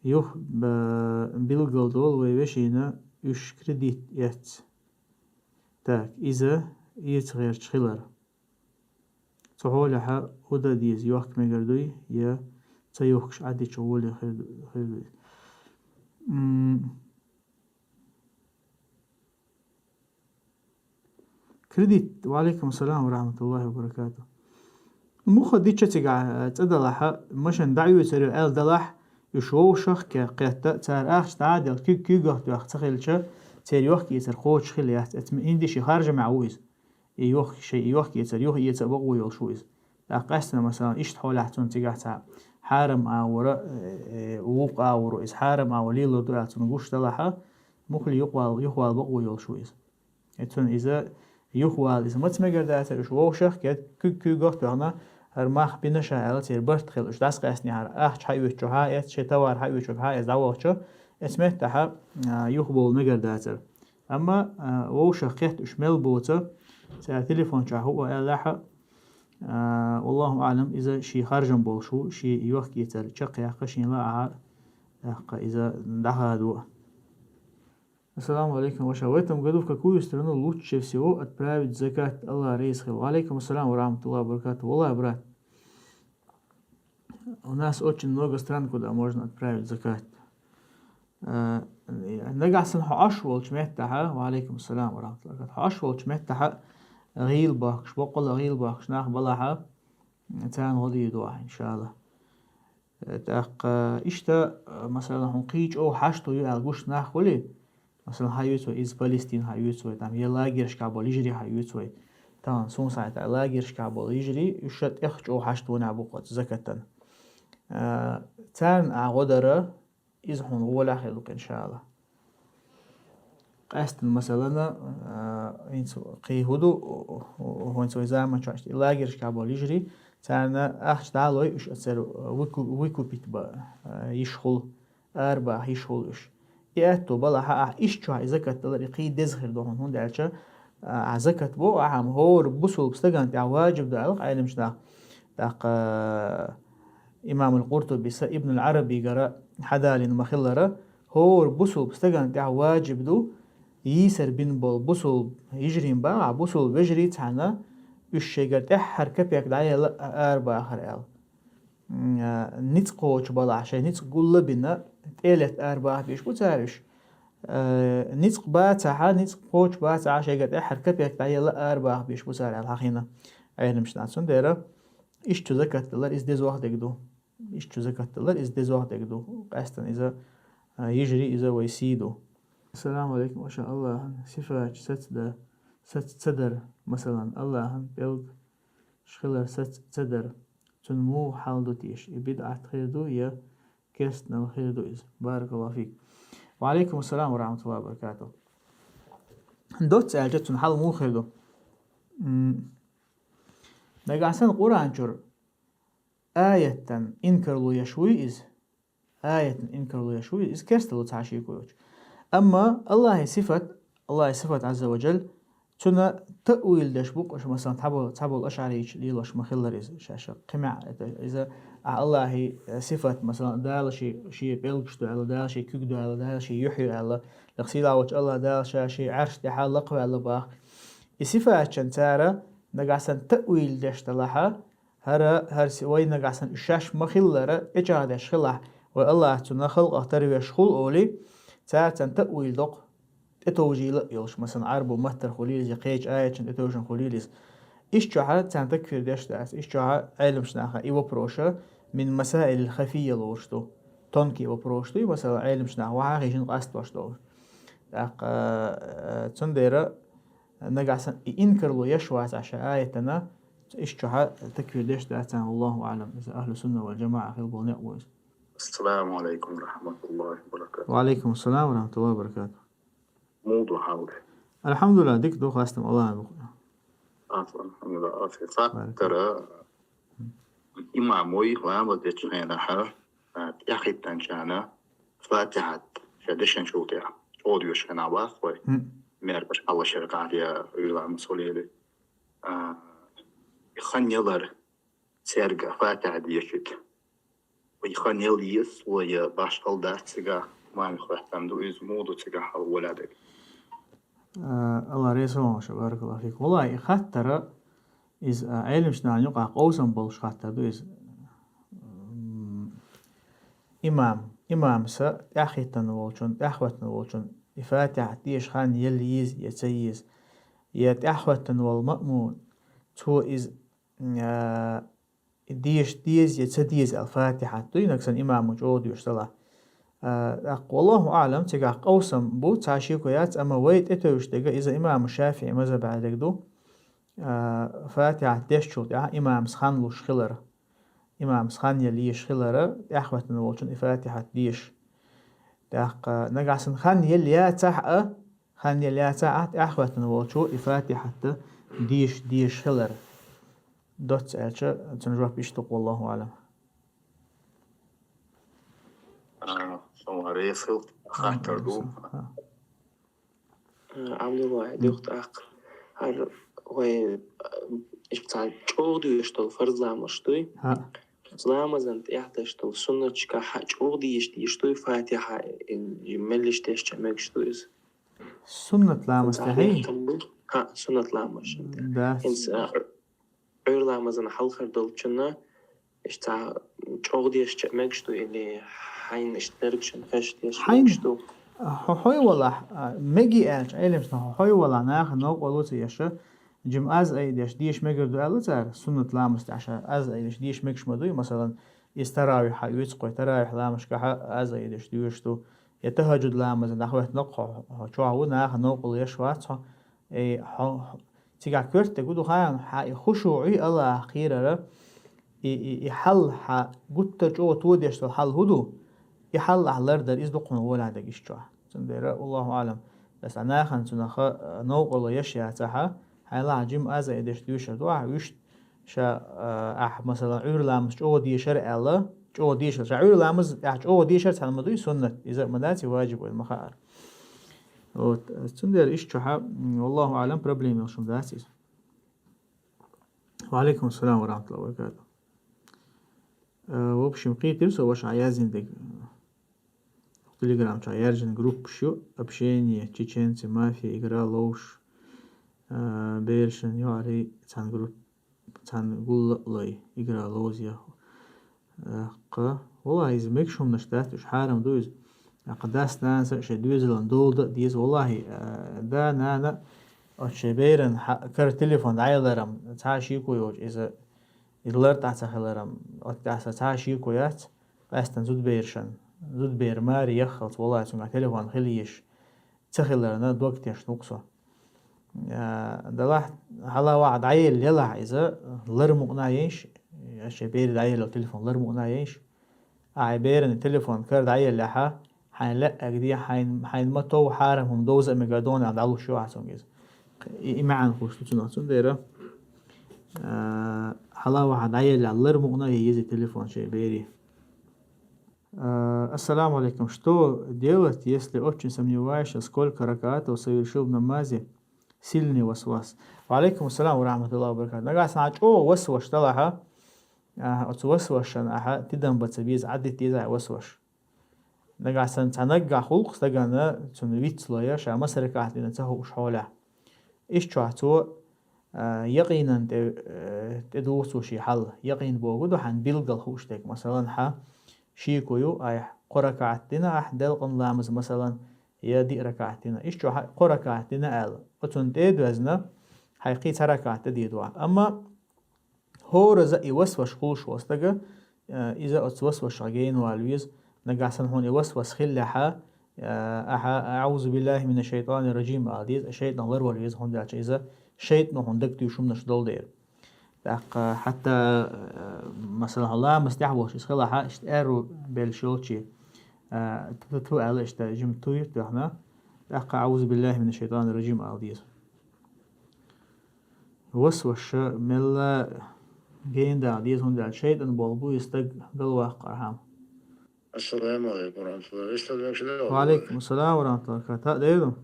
Юха, а, билгал долу вай вешина уьш кредит эцна. Так, иза эца гӀерташ хилар. Цу хьолехь хӀун дан деза, йохка мегар дуй, я ца йохкуш Ӏадича гӀоле хир ду-, хир дуй? М. Кредит. Ва алейкум ассалам ва рахматуллахи ва баракатух. Муха дича цигахь, э, цӀа далахьа, машен дӀаоьцур ю аьлла далахь, уьш вовшах кхетта, цара ахча дӀа а делла, куьг куьйгах тоьхна ца хилча, церан йохка-эцар кхочуш хила яц, эцна инди ши харжамехь ву иза. И йохка, шайн и йохка-эцар юха эца а бакъо йолуш ву иза. ТӀаккха къаьстина, масалан, иштта хьолехь цунна цигахь цхьа хьарам агӀора, э, э, вукху агӀора иза хьарам агӀор лелор ду аьлла цунна гуш далахьа, муххале юхавала, юхавала бакъо йолуш ву иза. Э, цунна иза юхавала иза маца мегар дацара, уьш вовшах кхетта, куьг куьйгах тоьхна, хӀара мах бина ша аьлла, церан барт хила, уьш дӀасакъаьстинехьара, ахча хьаоьцучу хьаэца, шайн товар хьаоьцучу хьаэца дӀавахча, эцу меттахьа, а, юхабовла мегар дацара. Амма, а, вовшах кхетта уьш мел боцу, цара телефон чохь хӀуъа аьллехьа, а, валлаху аълам, иза шен харжам болуш ву, шен йохка-эцар чекхъяккха, шен лаахьа, тӀаккха иза дӀахадо. Ассаламу алейкум, ваша. В этом году в какую страну лучше всего отправить закат? Аллах реза хила. Ва алейкум ассалам ва рахматуллахи ва баракатух. Валлахи, брат, у нас очень много стран, куда можно отправить закат. Э, нагахь санна хьо Ӏаш волчу меттахьа, ва алейкум ассалам ва рахматуллахи ва баракатух, хьо Ӏаш волчу меттахьа гӀийла бохкуш, боккъала гӀийла бохкуш нах балахьа, царна гӀо дийр ду ахьа, иншалла. Э, тӀаккха иштта, э, масала, хьуна кхин чӀогӀа хьашт ю аьлла гуш нах хуьлий, масала, хьаоьцу вай иза Палестина хьаоьцу вай, там, я лагершкахь болу йижарий хьаоьцу вай, тахана суна схьахетарехь лагершкахь болу йижарий, уьш ша тӀех чӀогӀа хьашт вонехь бу кху оцу закатан. Э, царна ахь гӀо дара, иза хьуна гӀолехь хир ду-кх, иншалла. Къаьстина, масалана, а, хӀинца кхин хӀун ду, хӀинца вай заманчохь иштта и лагершкахь болу йижарий, царна ахча дӀа а лой, уьш оцара выку-, выкупить бан, а, йиш хуьлу, арабаха йиш хуьлу уьш. И аьтто балахьа ахь иштта чохь и закат далар, и кхин деза хир ду хьуна, хӀунда аьлча, А, закат бо, ахьа хӀора бусулба стагана тӀехь ваджиб ду аьлла Ӏеламчу наха. ТӀаккха имам ал-Къуртуби са Ибн ал-Ӏарабигара хьадалийна ма-хиллара, хӀора бусулба стагана тӀехь ваджиб ду, йийсар бина болу бусулба йижарийн бахахь, бусулба вежарий цхьаьна, уьш шайгара тӀаьххьара капек дӀаелла а арабахар аьлла. М, а, ницкъ кхочу балахь, шайн ницкъ гулла а бина, тӀелетта арабаха безаш бу цара уьш. Э, ницкъ бацахьа, ницкъ кхочу бацахьа, шайгара тӀаьххьара капек дӀаелла а арабаха безаш бу цара аьлла хьахийна Ӏеламчу наха. Цундела иштта закат далар иза дезох дерг ду. Иштта закат далар иза дезох дерг ду. Къаьстина иза, а, йижарий иза вай сий ду. Ассаламу алейкум, аша Аллахьан сифаташ саца дар, саца ца дар, масалан, Аллахьан пӀелгаш хилар саца ца дар. Цуьнан муха хьал ду теша? И бидӀат хир ду я керстанал хир ду иза? Баракаллаху фик. Ва алейкум ассалам ва рахматуллахи ва баракатух. Доцца аьлча, цуьнан хьал муха хир ду? М, нагахь санна Къуръан чуьра аятан инкарло еш вуй иза? Аятан инкарло еш вуй иза? Иза керстало цхьа шеко йоцуш. Амма Аллахьан сифат, Аллахьан сифат Ӏазза ва Джалла, цуьнан таъвил деш бу-кх уьш, масалан, цхьаболу, цхьаболу ашӀарийча лелош ма-хиллара иза, шаьш кхин маьӀ-, это, иза, а, Аллахьан, э, сифат, масалан, Дала шен, шен пӀелгаш ду аьлла, Дала шен куьг ду аьлла, Дала шен юьхь ю аьлла, лах сийлахь волчу Аллахь Дала ша шен Ӏарш тӀехь лакхаваьлла баха. И сифаташна цара нагахь санна таъвил деш далахьа, хӀара, хӀара си-, вай нагахь санна уьш шаьш ма-хиллара тӀечӀагӀдеш хилахь, вай Аллахь цунна халкъах тарвеш хуьлу олий, цара царна таъвил доккху, тӀетовжийла а йолуш, масалан, Ӏарбо маттара хуьлийла иза, я кхечу аяташна тӀетовжина хуьлийла иза. Иштта чохь царна такфир деш дац, иштта чохь Ӏеламчу наха и вопроша мин масаилил хафийя лоруш ду. Тонкий вопрош ду, масалан, Ӏеламчу наха вахьа хишина къастош долуш. ТӀаккха, э, цундела нагахь санна и инкарло еш вацахь шайн аятана, иштта чохь такфир деш дац царна, валлаху аӀлам, иза ахьлу сунна вал джамаӀа хила болу некъ бу иза. Ассаламу алейкум ва рахматуллахи ва баракатух. Ва алейкум ассалам ва рахматуллахи ва баракатух. Муха ду хьал? Алхьамдулиллах, дика ду, хастам Аллахьан ду. Ас, алхьамдулиллах, ас. Баракаллах. Хаттара, имам вай ламаз дечу хенахьа, а, тӀаьхьахӀиттанчарна Фатихьат ша дешначул тӀаьхьа чӀогӀа доьшуш хенахь бац вай. Хм. Меркаш хьалашара къахьа я, уьйр ламаз хуьлийла. А, и хан ялар цаьрга Фатихьа дешийта. Вай хан ял еза, вай башхал дац цигахь, мамих хӀоьттина ду иза, муха ду цигахь хьал, валла дерг. А, Аллах реза хуьлда шуна, баракаллаху фик. Валлахи, и хаттара, иза, а, Ӏеламчу нахана юкъахь къовсам болуш хаттар ду иза. М, имам, имамса тӀаьхьахӀиттина волчун, тӀаьхьахӀоьттина волчун и Фатихьат деша хан ял еза я ца еза, я тӀаьхьахӀоьттина волу маъмум, цо иза, а, деша деза я ца деза аьлла Фатихьат дуй, нагахь санна имамо чӀогӀа доьшуш далахь. А, тӀаккха, валлаху аӀлам, цигахь къовсам бу, цхьа шеко яц, амма вай тӀетевжаш дерг иза имам ШафиӀи мазхӀабехь дерг ду. А, Фатихьат дешначул тӀаьхьа имамас хан луш хилар, имамас хан ял езаш хилар, тӀаьхьахӀоьттина волчун и Фатихьат деша. ТӀаккха, нагахь санна хан ял яцахь а, хан ял яцахь а, тӀаьхьахӀоьттина волчо и Фатихьат деша, деша хилар. Доцца аьлча, цуьнан жоп иштта ду-кх, валлаху аӀлам. А, Аллах реза хуьлда, хаттар ду. А. Э, Абдулла, хм, дуьхьа тӀаккха. ХӀара вай, э, иштта цхьа чӀогӀа доьшуш долу фарз ламазаш дуй? ХӀаъ. Ламазан тӀехь деш долу суннаташкахь чӀогӀа деша дезаш дуй Фатихьа, э, меллиша дешча мегаш ду иза? Суннат ламаз тӀехь? ХӀаъ, суннат ламазашна тӀехь. Да. ХӀинца, э, Ӏуьйр ламазан хьалхара долчунна иштта цхьа чӀогӀа дешча мегаш ду или хьайна иштта дергашна хезаш дешча мегаш ду? Хьайна, хьо хьой валахь, а, меги аьлча, Ӏеламчу наха хьо хьой валахь, нахана новкъарло ца еш, жима аз айдеш деша мегар ду аьлла цара, суннат ламаз тӀехь ша аз айдеш деша мегаш ма дуй, масалан, иза таравихьа оьцу кхой, таравихь ламазашкахьа аз айдеш доьшуш ду, я тахӀажжуд ламазан дӀахӀоьттина-кх хьо, хьо чохь ву, нахана новкъарло еш вац хьо, эй, хьо, хьо, цигахь коьртаниг хӀун ду хаьий, хьан и хушуӀий, Аллахах кхерар, и, и, и хьал хьан гуттар чӀогӀа тодеш долу хьал хӀун ду? И хьал ахь лардар, иза ду-кх хьуна волахь дерг иштта чохь. Цундела, валлаху аӀлам, аса нахана цунах, а, новкъарло еш яцахьа, хьайна лаахь жима аз айдеш доьшур ду ахь, вуьшта ша, а, ахь, масалан, Ӏуьйр ламаз чӀогӀа дешар аьлла, чӀогӀа дешар, ша Ӏуьйр ламаз тӀехь чӀогӀа дешар цхьаьна ма дуй суннат, иза а ма дац и ваджиб вайна ма хаара. Вот, цундела иштта чухьа, м, والله أعلم, проблема йолуш хӀума дац иза. وعليكم السلام ورحمة الله وبركاته. Э, в общем, кхийтира со ваша яздина дерг. Telegram чохь яьржина группаш ю: общение, чеченцы, мафия, игра, ловш, э, берашна йоӀарий цхьана групп-, цхьана гулла а лой, игра, ловза, э, кха. Валлахь, иза мегаш хӀуманаш дац, уьш хьарам ду иза. Акха дас-нанас а шайн доьзалан дола дан а деза. Валлахь, э, да, нана, оцу шайн беран хьа-, кара телефон дӀаяларам, цхьа а шеко йоцуш, иза, иза лар тӀе ца хиларам, оцу тӀехь сан цхьа а шеко яц, къаьстина зудаберашна, зудабер маре яххалц, валлахь, цуьнгахь телефон хила езаш ца хиларна, дог тешна ву-кх со. А, делахь, хьала ваха дӀаелла елахь иза, лар мукъана а ейш, я шайн бере дӀаелла телефон лар мукъана а ейш. Ахьа беран телефон кара дӀаеллехьа, хьайн лаьа а де, хьайн, хьайн ма тов хьарам хӀума довза а мега дона аьлла дӀалуш ю ахьа цуьнга иза. И, и маьӀна хуш ду цунах. Цундела, а, хьала ваха дӀаеллехь лар мукъана а ян еза телефон шайн бере. А, ассаламу алейкум. Что делать, если очень сомневаешься, сколько ракаатов совершил в намазе? Сильный васвас. Ва алейкум ассалам ва рахматуллахи ва баракатух. Нагахь санна чӀогӀа васваш далахьа, а, оцу васвашан ахьа тидам бан ца беза, Ӏаддита деза ахьа васваш. Нагахь санна цхьа наггахь гӀуллакх стагана цунна вицло я, ша маса ракаат дина ца хууш хьолехь. Ишчохь цо, а, якъинан тӀе, э, тӀедугӀу цо шен хьал. Якъин бохург ду хьан билггал хууш дерг. Масалан, хьан шеко ю, айхьа кхо ракаат дина ахьа делкъан ламаз, масалан, я диъ ракаат дина. Ишчохь кхо ракаат дина аьлла, оцунна тӀе а доьзна, хьайн кхин цхьа ракаат тӀе дийр ду ахьа. Амма хӀораза и васваш хуьлуш волу стага, э, иза оцу васвашах гена вала веза. Нагахь санна хьуна и васвас хиллехьа, э, ахьа «Аъузу биллахи мина шайтани раджим» ала деза, шайтанах ларвала веза, хӀунда аьлча иза шайтано хьуна дагатуьйсуш хӀуманаш долу дела. ТӀаккха хьатта, э, масала, хьо ламаз тӀехь волуш иза хилахьа, иштта аьрру беллаш йолчий, э, ту-, ту аьлла иштта жима туй тоьхна, тӀаккха «Аъузу биллахи мина шайтани раджим» ала деза. Васваша мелла гена дагӀа деза, хӀунда аьлча шайтӀан болу бу и стаг галваккхархьама. Ассаламу алейкум ва рахматуллахи. Вистал мегаш да? Ва алейкум ассалам ва рахматуллахи ва баракатух. Та деру?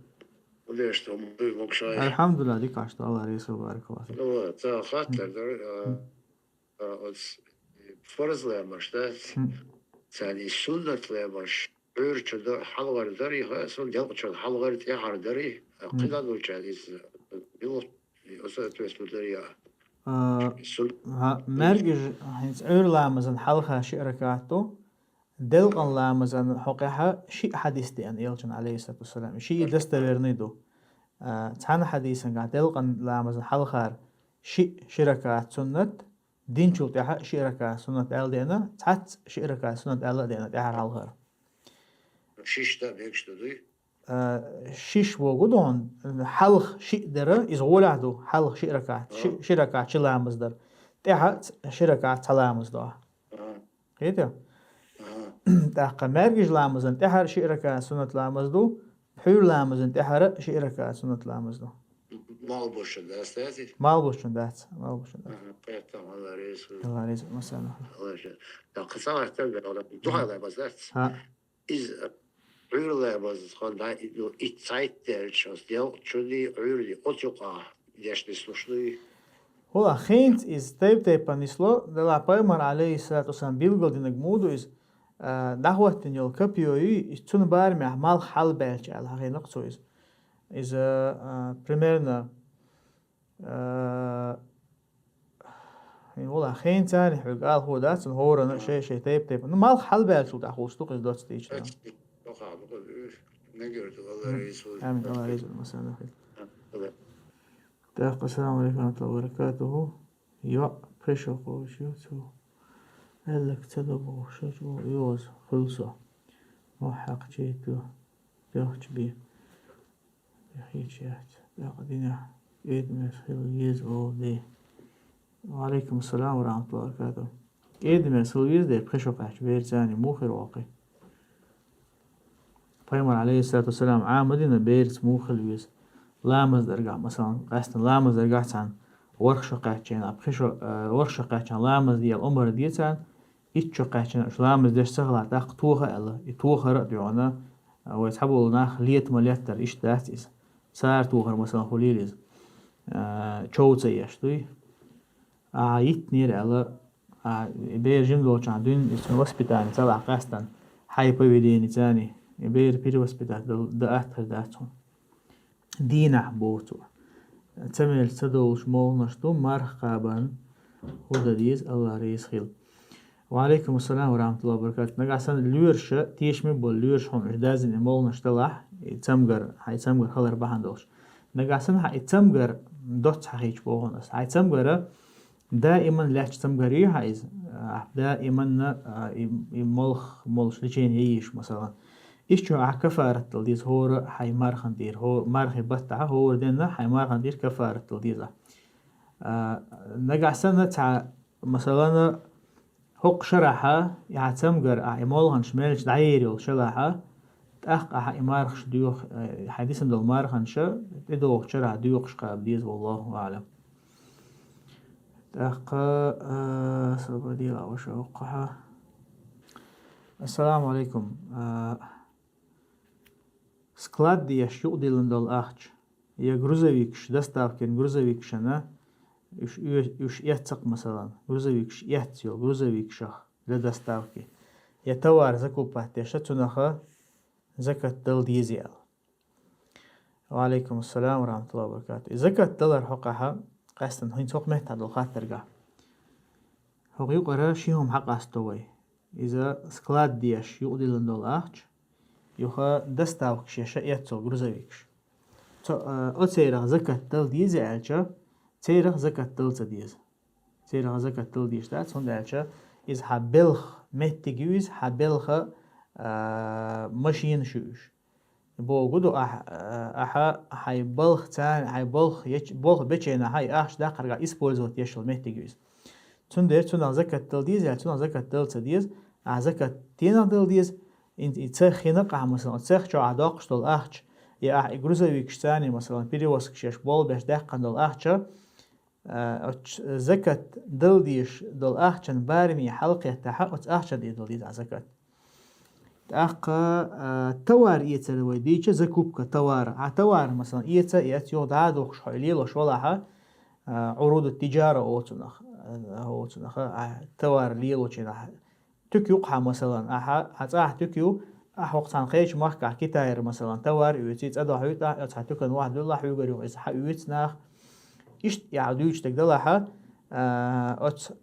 Удеш то муй мокшай. Альхамдулилла, дикаш то, Аллах реза, баракаллах. Ну, ца хаттар дар, а, а, оц фарз ламаш, да? Хм. Царни суннат ламаш. Ӏуьйрачу дар хьалгӀар дарий, ха, сон делкъачу хьалгӀар тӀехьар дарий, а, кхидӀа долчаьрга иза, билггал, и, оцу ответственно дарий, а. А, сун-, ха, маьргаш, хӀинца Ӏуьйра ламазан хьалха шиъ ракаат ду, делкъан ламазан хьокъехьа шиъ хьадис деана элчан, алейхиссалату вассалам. Шиъ достоверный ду. А, цхьана хьадисангахь делкъан ламазан хьалхара шиъ ши ракаат суннат, динчул тӀаьхьа шиъ ракаат суннат аьлла деана, цхьацца шиъ ракаат суннат аьлла а деана, тӀаьхьара хьалхара. Шишта бегаш ду дуй? А, шиш бохург ду хьуна, хьалха шиъ дара, иза гӀолехь ду, хьалха шиъ ракаат, ши-, ши ракаат ши ламаз дара. ТӀаьхьа ц-, ши ракаат цхьа ламаз ду. Ага. Кхетий? Ага. ТӀаккха маьргаш ламазан тӀаьхьара шиъ ракаат суннат ламаз ду, пхьуьйра ламазан тӀаьхьара шиъ ракаат суннат ламаз ду. Малбошун дац, дац и? Малбошун дац, малбошун дац. Ага, поэтому Аллах реза хуьлда. Аллах реза хуьлда, масала. Аллах реза. Да, кхин цхьа хаттар баьхна, духьала ламаз дац. Ха. Иза Ӏуьйра ламаз, хьуна, да, и, ну, и цхьайтта дерча, оцу делкъачунний, Ӏуьйранний, оцу юкъа деш нислуш дуй? ХӀула, хӀинца иза тайп-тайпана нисло, делахь пайхамар, алейхиссалату вассалам, билгалдинарг муха ду иза, а, дӀахӀоттина йолу копьё юй, иза цунна барамехь малх хьалабаьлча аьлла хьахийнакх цо иза. Иза, а, примерно, а, хӀин вала, хӀинца а хьоьга ала хӀун дац, цунна хӀоранна а шай-шай тайп-тайпана. Ну, малх хьалабаьллачул тӀаьхьа хӀуш ду-кх иза доцца дийцина. Амин, Аллах реза хуьлда, масала. Так, ассаламу алейкум ва рахматуллахи ва баракатуху. ЙоӀ пхи шо кхочуш ю, цо аьлларг ца до бохуш, йоза хуьлу со. Мохь хьакхачийта, дохча бен. Хеча яц. ТӀаккха динехь кӀеда-мерза хила еза олу де. Ва алейкум ассалам ва рахматуллахи ва баракатух. КӀеда-мерза хила веза де, пхи шо кхаьчча берца царна муха хир ву кхин? Пайхамар, алейхиссалату вассалам, Ӏама дина берца муха хила веза. Ламаз даргахь, масалан, къаьстина ламаз даргахь цхьана ворхӀ шо кхаьччина, пхи шо, э, ворхӀ шо кхаьччина ламаз де аьлла омра де царна, итт шо кхаьччина уьш ламаз деш ца хилахь, тӀаккха тоха аьлла, и тохар а доьгӀна, Вай цхьаболу нах лета ма леттара, иштта дац иза. Цара тохар, масалан, хуьлийла иза. А, чов ца еш дуй. А, йиттинера аьлла, а, бер жима долчохь дуьйна, иза цуьнан воспитание ца лахь къаьстина, хьайн поведение царний, и бер перевоспитать дан, дан атта хир дац хьуна. Дийнахь боху цо. Ца мелча ца долуш молханаш ду, марха кхабарна хӀун дан деза, Аллах реза хила. Ва алейкум ассалам ва рахматуллахи ва баракатух. Нагахь санна лоьраша, тешаме болу лоьраша хьуна уьш даздина и молханаш далахь, и цамгар, хьайн цамгар хилар бахьана долуш. Нагахь санна хьан и цамгар доцца хьахийча боху ас. Хьайн цамгара даиман лаьтташ цамгар ю хьан иза? Ахь даиманна, а, и, и молха молуш лечение йийш, масалан. Иштта чохь ахь кафарат дала деза хӀора хьайн мархан тӀера, хӀо-, мархи баттахь хӀора денна хьайн мархан тӀера кафарат дала деза. А, нагахь санна цхьа, масалан, хӀокху шарахьа, и хьан цамгар ахь и молханаш мелча дӀаер йолу шалахьа, тӀаккха ахьа и мархаш доьху, э, хьайн дисина долу марханаш тӀедогӀучу шарахь доьхуш кхаба деза, валлаху аӀлам. ТӀаккха, а, сабадийла ваша хӀокхахьа. Ассаламу алейкум. А, склад деш юкъадиллина долу ахча, я грузовикаш, доставкин грузовикашна, уьш оь-, уьш эццакх, масалан, грузовикаш эцна йолу грузовикашах для доставки, я товар закупать деша, цунаха закат дала деза аьлла. Ва алейкум ассалам ва рахматуллахи ва баракатух. И закат далар хӀокхахьа, къаьстина хӀинца хӀокху меттахь долу хаттаргахь. ХӀокху юкъара ши хӀума хьакъасто вай. Иза склад деш юкъадиллина долу ахча, юха доставкаш еша эццо грузовикаш. Цо, а, оцерах закат дала деза аьлча, церах закат дала ца деза. Церах закат дала дезаш дац, хӀунда аьлча иза хьан белхан меттиг ю иза, хьан белхан, а, машинаш ю уьш. Богу ду ахь, а, ахьа хьайн балха царна, хьайн балха еч-, балха беченахьа и ахча даккхарга использовать еш йолу меттиг ю иза. Цундела цунах закат дала деза, я цунах закат дала ца деза, ахь закат тенах дала деза, и, и цех хинакъ ахь, масалан, цех чохь ахь доккхуш долу ахча, я ахь и грузовикаш царний, масалан, перевозкаш еш, болх беш даьккхина долу ахча, а, оцу закат дала дезаш долу ахчан бараме хьалакхеттахьа, оцу ахчан тӀе дала деза ахь закат. ТӀаккха, а, товар эцар вай дийча, закупка товара. Хьан товар, масалан, эца, эца, юха дӀа а духуш хьо и лелош валахьа, а, Ӏуруду тиджара оцунах, а, оцунах, а, товар лелочунах. Туька ю-кх хьан, масалан, ахьа, хьан цӀахь туька ю, ахьа хӀокху цхьана кхечу махкахь Китайра, масалан, товар оьций, цӀа дохьуьйту ахь, оцу хьан туькан вахь дуьллахь хьуьгара юха иза хьан оьцу наха. Иштта и ахь дуьйцу дерг далахьа, а, оцу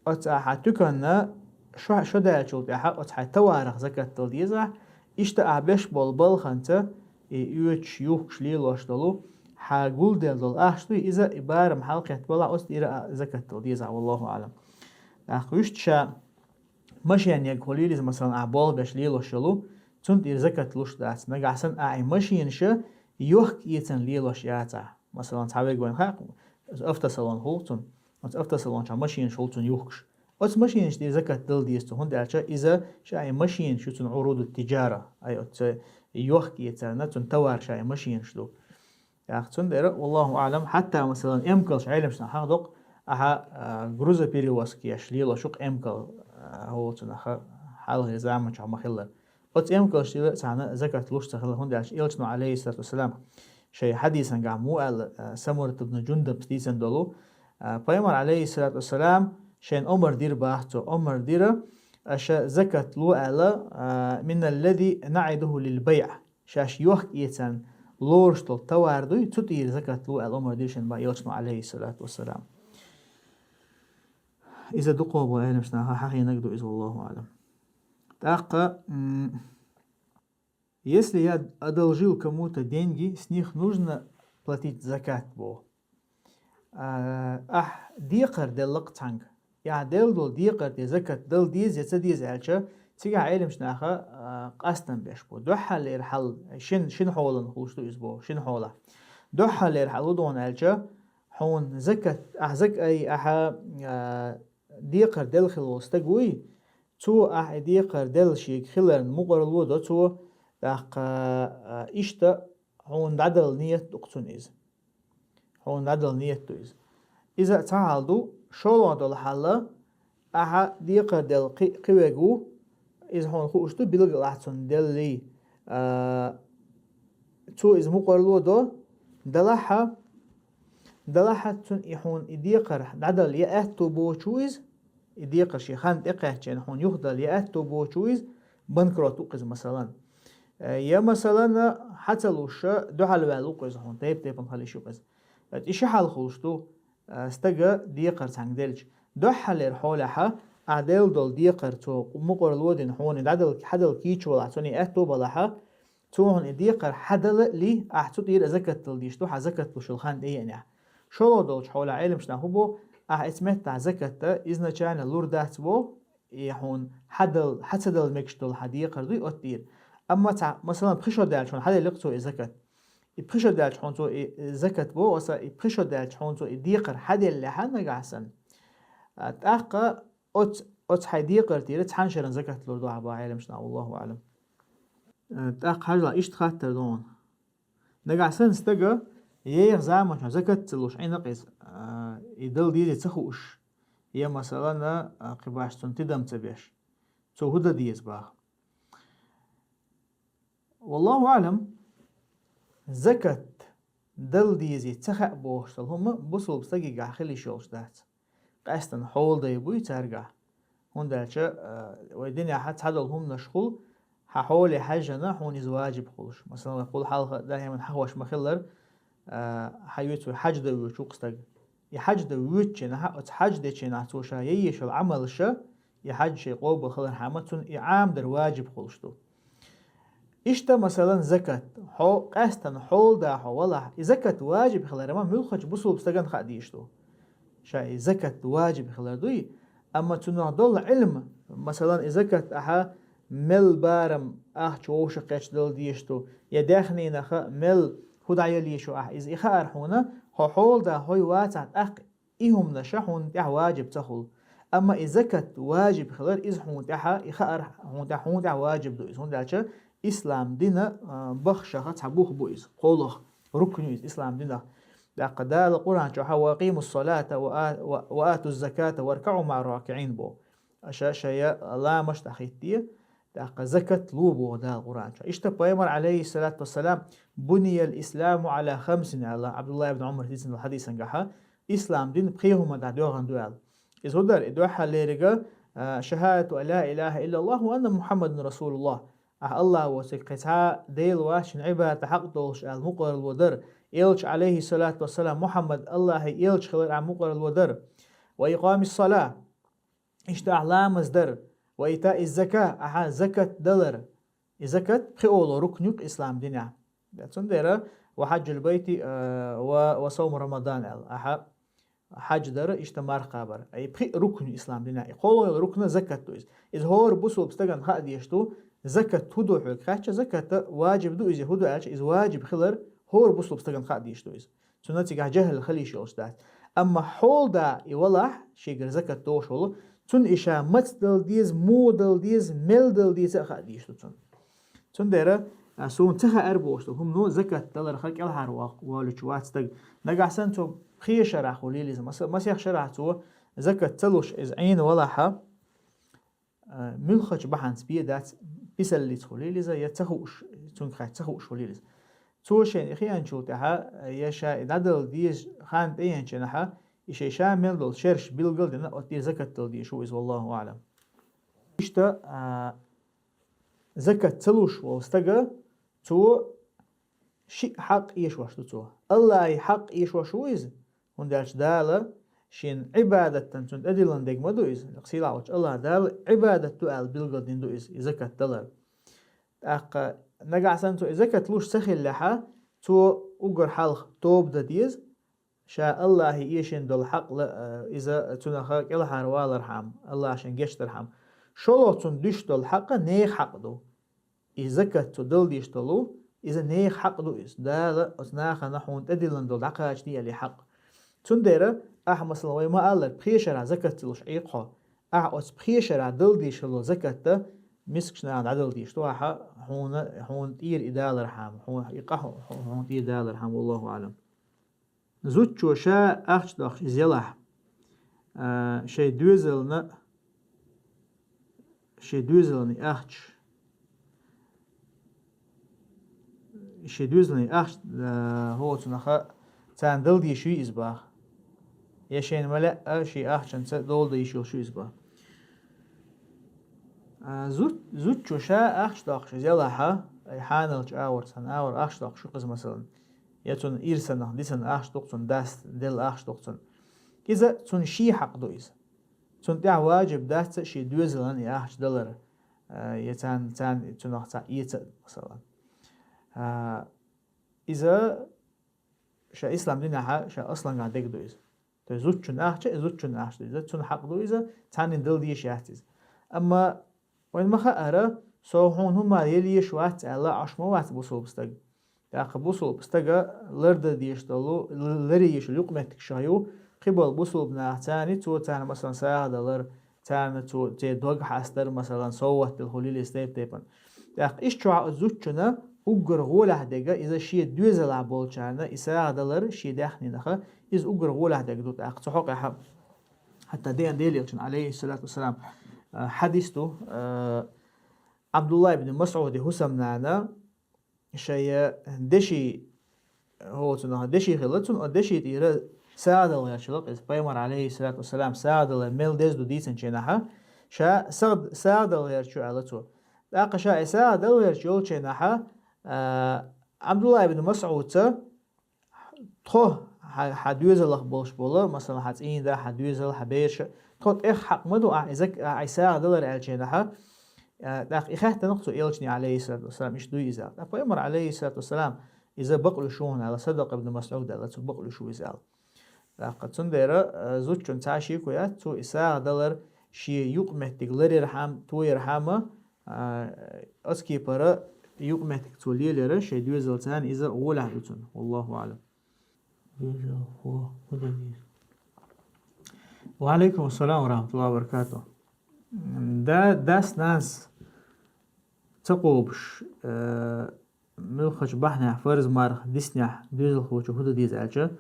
Оцу ахьа туьканна шо, шо даьллачул тӀаьхьа оцу хьайн товарах закат дала деза ахь, иштта ахь беш болу балханца, и оьцуш, юхкуш лелош долу, хьан гулделла долу ахча дуй, иза и барам хьалакхетта балахь, оцу тӀера а закат дала деза ахь, валлаху аӀлам. ТӀаккха вуьшта ша машен егга хуьлийла иза, масалан, ахь болх беш лелош йолу, цунна тӀера закат луш дац. Нагахь санна ахь и машинаша йохка-эцан лелош яц ахь. Масалан, цхьа верг вайна хаьа, автосалон хуьлу цунна. Оцу автосалончохь машинаш хуьлу цунна юхкуш. Оцу машинаш тӀера закат дала деза цо, хӀунда аьлча иза ша и машинаш ю цунна Ӏуруду тиджара, ай оцу йохка-эцарна цунна товар ша и машинаш ду. ТӀаккха цундела, валлаху аӀлам, хьатта, масалан, эмкалш Ӏеламчу нах хьахдокху, ахьа, а, грузоперевозка еш лелош ю-кх эмкал, а, хӀоцунах хьалхе заманчохь ма-хиллара. Оцу эмкалш тӀера царна закат луш ца хилла, хӀунда аьлча Элчано, алейхиссалату вассалам, шайн хьадисангахь муха аьлла, а, Самурат ибн Джундабс дийцина долу, а, Пайхамар, алейхиссалату вассалам, шайна омар дира боху цо, омар дира, аша закат ло аьлла, а, «миналлази наӀидуху лил байъ», шаьш йохка-эцарна лоруш долу товар дуй, цу тӀера закат ло аьлла омар дира шайна боху Элчано, алейхиссалату вассалам. Иза дукхо бу Ӏеламчу наха хьахийнарг ду иза, валлаху аӀлам. ТӀаккха, м, если я одолжил кому-то деньги, с них нужно платить закат, боху. А, ахь декхар делла-кх цхьаьнга. И ахь делла долу декхар тӀе закат дала деза я ца деза аьлча, цигахь Ӏеламчу наха, а, къастам беш бу. Дуьххьарлера хьал, шин, шина хьолан хуьлуш ду иза боху, шина хьолахь. Дуьххьарлера хьал хӀун ду аьлча, хьуна закат, ахь зак-, ай, ахьа, а, декхар делла хилла волу стаг вуй, цо ахь и декхар делла шега хиларна мукъарло до цо, тӀаккха, а, иштта хьуна дӀадала ниет ду-кх цунна иза. Хьуна дӀадала ниет ду иза. Иза а цхьа хьал ду, шолгӀа долу хьал, ахьа декхар делла кхи-, кхин верг ву, иза хьуна хууш ду, билггал ахь цунна деллий, А, цо иза мукъарло до, далахьа, далахьа цун и хьуна и декхар дӀадала я аьтту боцу иза, и декхар шен хан тӀекхаьччина хьуна юхдала я аьтту боцу иза, банкрот ву иза, масалан. Э, я, масалан, хьа ца луш, дуьхьал ваьлла ву иза хьуна, тайп-тайпана хила йиш ю иза. И ши хьал хуьлуш ду, а, стага декхар цхьаьнга делча. Дуьххьалера хьолехьа, ахь делла долу декхар цо мукъарло дина хьуна дӀадала, хьадала кийча валахь, цунна аьтту балахьа, цо хьуна и декхар хьадала а ли, ахь цу тӀера а закат дала дийш ду, хьан закат луш йолу хан тӀееанехь. ШолгӀа долчу хьолехь Ӏеламчу наха хӀун бо, ахь эцу меттахь закат изначально лур дац бо, и хьуна хьадал, хьа ца дала мегаш долу хьан декхар дуй оттийра. Амма цхьа, масалан, пхи шо даьлча хьуна хьаделлакх цо и закат. И пхи шо даьлча хьуна цо и, и закат бо, оса и пхи шо даьлча хьуна цо и декхар хьаделлехьа нагахь санна. А, тӀаккха оц-, оцу хьайн декхар тӀера цхьана шеран закат лур ду хьан бо Ӏеламчу наха, валлаху аӀлам. А, тӀаккха хьажал, иштта хаттар ду хьуна. Нагахь санна стага еха заманчохь закат ца луш Ӏийна-кх иза, а, и дала дезий ца хууш, я, масалан, а, кхин баш цунна тидам ца беш, цо хӀун дан деза баха? Валлаху аӀлам, закат дала дезий ца хаьа бохуш долу хӀума бусулба стагигахь хила йиш йолуш дац. Къаьстина хьолдай буй цаьргахь. ХӀунда аьлча, а, вай динехь цхьадолу хӀуманаш хуьлу, хьан хьоле хьаьжжина хьуна иза ваджиб хуьлуш. Масалан, вай кхул хьалха даиман хьахош ма-хиллара, а, хьан юьца вай хьаьж дан воьдуш ву-кх стаг. И хьаьж дан воьдучу хенахь, оцу хьаьж дечу хенахь цо ша яйъеш йолу Ӏамалша, и хьаьж шайн къобал хилархьама, цунна и Ӏамадар ваджиб хуьлуш ду. Иштта, масалан, закат. Хьо къаьстина хьолда хьо валахь, и закат ваджиб хилар ма муьлххачу бусулба стагана хаа дийш ду. Ша и закат ваджиб хилар дуй, амма цунах долу Ӏилма, масалан, и закат ахьа мел барам ахча вовшахкхетча дала дийш ду, я даьхнийнаха мел хӀу дӀаяла йиш ю ахьа иза и хаар хьуна, хьо хьолда хьой вацахь тӀаккха и хӀуманаша хьуна тӀехь ваджиб ца хуьлу. Амма и закат ваджиб хилар, иза хьуна тӀехьа, и хаар хьуна тӀехь, хьуна тӀехь ваджиб ду иза. ХӀунда аьлча ислам дина, а, бахшаха цхьа бух бу иза, кхоалгӀа рукн ю иза ислам динах. ТӀаккха Дала Къуръан чохь: «Ва акъимус салата ва а-, ва, ва атуз заката варкаӀу маӀар ракиӀин», бо. Аша шая ламаш дӀахӀиттае, тӀаккха закат ло боху Дала Къуръан чохь. Иштта пайхамар, алейхиссалату вассалам, «Буниял исламу ала хамсин», аьлла, Абдулла ибн Умар дийцина хьадисан гахьа, ислам дин пхи хӀума дӀа доьгӀан ду аьлла. Иза хӀу дара, и дуьххьал лерига, а, шахадату ан ла илаха иллаллах ва анна Мухаммадан расулуллах. Ахьа Аллах воцург кхин цхьа Дела вац шен Ӏибадата хьакъ долуш аьлла мукъарло дара. Элча, алейхиссалату вассалам, Мухаммад Аллахьи элча хилар ахьа мукъарло дара. Ва икъамис сала. Иштта ахьа ламаз дар, ва итаиз зака, ахьа закат далар. И закат пхиоло рукн ю-кх ислам динехь. Цундела ва хьаджул байти, а, ва, ва савму Рамадан аьлла. Ахьа хьадж дара, иштта марха кхабар. И пхи рукн ю ислам динехь. И кхоалгӀа рукна закат ду иза. Иза хӀора бусулба стагана хаа дийш ду, закат хӀу ду хьоьга хаьттича, закат ваджиб ду иза, хӀу ду аьлча, иза ваджиб хилар хӀора бусулба стагана хаа дийш ду иза. Цунна цигахь жахӀал хила йиш йолуш дац. Амма хьолда и валахь, шегара закат дохуш волу, цунна и ша маца дала деза, муха дала деза, мел дала деза а хаа дийш ду цунна. Цундела, а, суна ца хаьара бохуш ду, хӀума ну закат даларха кӀелхьара вах-, волучу вац стаг. Нагахь санна цо пхе шарахь хуьлийла иза, маса-, масех шарахь цо закат ца луш иза Ӏийна валахьа, а, муьлххачу бахьанца бен дац, писаллица хуьлийла иза, я ца хууш, цуьнга хаьттича ца хууш хуьлийла иза. Цо шайна и хиъначул тӀаьхьа, я ша и дӀадала деза хан тӀееанчу хенахьа, и шайн ша мел долу шераш билгал а дина, оцу тӀера закат дала дезаш ву иза, валлаху аӀлам. Иштта, а, закат ца луш волу стага, цо шиъ хьакъ эшош ду цо. Аллахьи хьакъ эшош ву иза, хӀунда аьлча Дала шен Ӏибадатан цунна тӀедиллина дерг ма ду иза. Сийлахь волчу Аллахь Дала Ӏибадат ду аьлла билгал дина ду иза, и закат далар. ТӀаккха нагахь санна цо и закат луш ца хиллехьа, цо уггар хьалха тоба дан деза, ша Аллахьи эшийна долу хьакъ ла-, а, иза цунах кӀелхьара валархьама, Аллахь шен гечдархьама. ШолгӀа цунна дуьсуш долу хьакъ нехан хьакъ ду. И закат цо дала дезаш долу, иза нехан хьакъ ду иза. Дала оцу нахана хьуна тӀедиллина долу дӀакхача дийла и хьакъ. Цундела ахьа, масала, вай ма-аллара, пхе шарахь закат ца луш Ӏийкхо. Ахьа оцу пхе шарахь дала дезаш долу закат мискачу нахана дӀадала дезаш ду ахьа, хьуна, хьуна тӀера и далархьама, хьуна и къа хьу-, хьу-, хьуна тӀера далархьама, валлаху аӀлам. Зудчо ша ахча доккхуш иза ялахь, а, шайн доьзална, шайн доьзална ахча, шен доьзалан ахча, а, хӀоцунах царна дала дезаш ю иза баха. Я шайна ма лаьа, шен ахчанца дола дезаш йолуш ю иза баха. А, зуд-, зудчо ша ахча доккхуш иза ялахь, ай хьаналчу агӀор, цхьана агӀор ахча доккхуш ю-кх иза, масалан. Я цунна ирсанах дисина ахча ду-кх цунна, дас делла ахча ду-кх цунна. Иза цунна шен хьакъ ду иза. Цунна тӀехь важиб дац шен доьзалан и ахча далар, а, я царна, царна цунах цхьа эца а, масалан. А, иза ша ислам динехь ша аслангахь дерг ду иза. То есть зудчун ахча, и зудчун ахча ду иза, цунна хьакъ ду иза, царна дала дезаш яц иза. Амма вайна ма хаъара, со хьуна хӀума яла езаш вац аьлла, Ӏаш ма вац бусулба стаг. ТӀаккха бусулба стага лардан дезаш долу, л-, ларъян езаш йолу юкъаметтиг ша ю, кхиболу бусулба нах царна, цо царна, масалан, сагӀа далар, царна цо церан дог хьастар, масалан, совгӀат дала хуьлийла иза тайп-тайпана. ТӀаккха иштта чохь а зудчунна уггар гӀолехь дерг, иза шен доьзалехь болчарна и сагӀа далар шен даьхнинах, иза уггар гӀолехь дерг ду тӀаккха цу хьокъехь. ХӀатта деана Делан Элчанан, Ӏалайхиссалату вассалам, а, хьадис ду, а, Ӏабдулла ибн МасӀуди хӀусамнана шайн деши, хӀоцунах деши хилла, цунна деши тӀера сагӀа дала гӀерташ хилла-кх иза. Пайхамар, Ӏалайхиссалату вассалам, сагӀа далар мел деза ду дийцинчу хенахь, ша сагӀа-, сагӀа дала гӀерташ ю аьлла цо. ТӀаккха ша и сагӀа дала гӀерташ йолчу хенахь, а, Ӏабдулла ибн МасӀудца: «Тхо хьан, хьан доьзалах болуш болу, масалан, хьан цӀийнда, хьан доьзал, хьан бераш, тхо тӀех хьакъ ма ду ахь иза, ахь и сагӀа далар», аьлчу хенахь, а, тӀаккха и хаьттина-кх цо Элчане, Ӏалайхиссалату вассалам, иштта дуй иза аьлла. ТӀаккха Пайхамар, Ӏалайхиссалату вассалам, иза бакълуьйш ву хьуна аьлла, Садакъ ибн МасӀуд аьлла, цо бакълуьйш ву иза аьлла. ТӀаккха цундела, а, зудчун цхьа шеко яц, цо и сагӀа далар шен юкъаметтиг ларъярхьама, тоярхьама, а, оцу кепара юкъаметтиг цо лелаяра шайн доьзалца, иза гӀолехь ду цунна. Валлаху аӀлам. Доьзал, хӀо, хӀун дан деза? Ва Ӏалайкум ассалам ва рахьматуллахӀи ва баракатухӀ. Да, дас-нанас ца кхобуш, э, муьлххачу бахьанехь, фарз марха диснехь, доьзалхочо хӀун дан деза аьлча,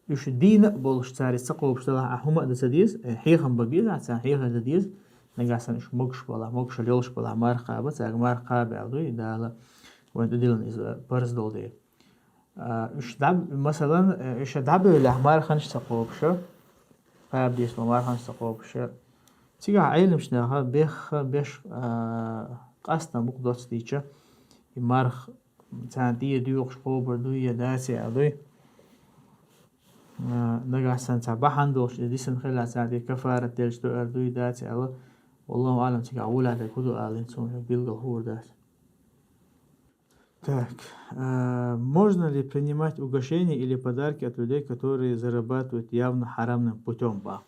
уьш дийна а болуш, цара иза ца кхобуш делахь, ахь хӀума а дан ца деза, э, хьехам бан беза ахь царна, хьехар дан деза. Нагахь санна уьш могуш балахь, могушалла йолуш балахь, марха кхаба, цаьрга марха кхаба аьлла дуй, Дала вайна тӀедиллина иза парз долу дела. А, уьш дӀа-, масалан, э, уьш дӀабевллехь марханаш ца кхобуша, кхаба дезаш долу марханаш ца кхобуша. Цигахь Ӏеламчу наха бехха беш, а, къастам бу-кх доцца дийча, и марха царна тӀера доьхуш кхобур дуй я дац аьлла дуй. А, нагахь санна цхьа бахьана долуш, иза дисина хилла царна тӀера кафарат делча ду аьлла дуй, дац аьлла. Валлаху аӀлам, цигахь гӀолехь дерг хӀун ду алийна, цунах билггал хуур дац. Так, а, можно ли принимать угощения или подарки от людей, которые зарабатывают явно харамным путём, бах?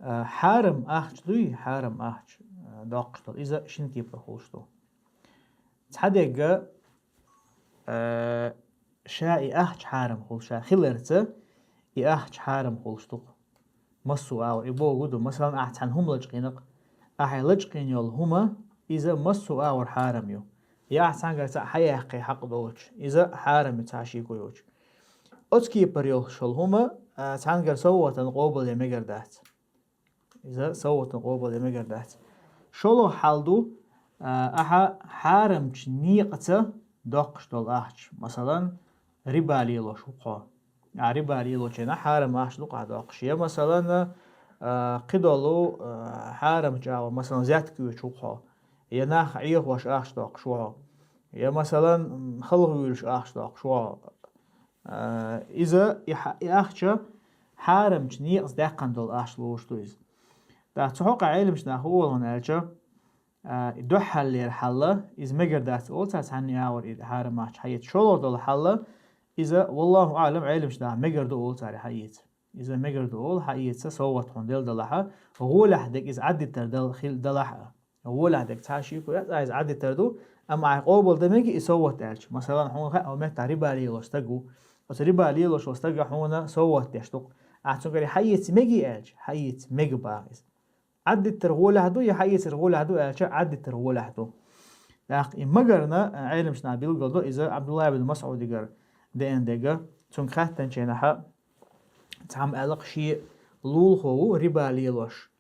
А, хьарам ахча дуй, хьарам ахча, а, доккхуш долу, иза шина кепара хуьлуш ду. Цхьа дерг, а, ша и ахча хьарам хуьлу, ша хиларца и ахча хьарам хуьлуш ду-кх. Массо а агӀор и бохург ду, масалан, ахь цхьана хӀума лачкъийна-кх. Ахьа лачкъийна йолу хӀума, иза массо а агӀор хьарам ю. Я ахь цхьаьнгара цхьаъ хьаяьккхи хьакъ долчу, иза хьарам ю цхьа шеко йоцуш. Оцу кепара йолуш йолу хӀума, а, цхьаьнгара совгӀатана къобал ян мегар дац. Иза совгӀатана къобал ян мегар дац. ШолгӀа хьал ду, а, ахьа хьарамчу некъаца доккхуш долу ахча, масалан, риба лелош ву-кх хьо. Ахьа риба лелочу хенахь хьарам ахча ду-кх ахь доккхуш. Я, масалан, а, кхидолу, а, хьарамчу агӀор, масалан, зетка оьцуш ву-кх хьо. Я нах Ӏехош ахча доккхуш ву хьо. Я, масалан, халха вуьйлуш ахча доккхуш ву хьо. А, иза и хьа-, и ахча хьарамчу некъаца даьккхина долу ахча лоруш ду иза. ТӀаккха цу хьокъехь Ӏеламчу наха хӀун олу хьуна аьлча, а, и дуьххьарлера хьал, иза мегар дац олу цара цхьанна агӀор и хьарам ахча хьаэца. ШолгӀа долу хьал, иза, валлаху аӀлам, Ӏеламчу наха мегар ду олу цара и хьаэца. Иза мегар ду олу хьаэца, совгӀат хьуна делла далахь а, гӀолехь дерг иза Ӏаддитар дал-, хил-, далахь а. ГӀолехь дерг цхьа шеко яц, иза Ӏаддитар ду, амма ахь къобал дан мега и совгӀат аьлча. Масалан, хьуна хаьа, хьо меттахь риба лелош стаг ву. Оцу риба лелош волу стага хьуна совгӀат деш ду-кх. Ахь цуьнгара хьаэца мега аьлча, хьаэца мега бах иза. Ӏаддитар гӀолехь ду, я хьаэцар гӀолехь ду аьлча, Ӏаддитар гӀолехь ду. ТӀаккха и магарна, Ӏеламчу наха билггал до, иза Ӏабдулла ибн МасӀудигара деана дерг, цуьнга хаьттинчу хенахь, цхьамма аьлла-кх, шен лулахо ву риба лелош.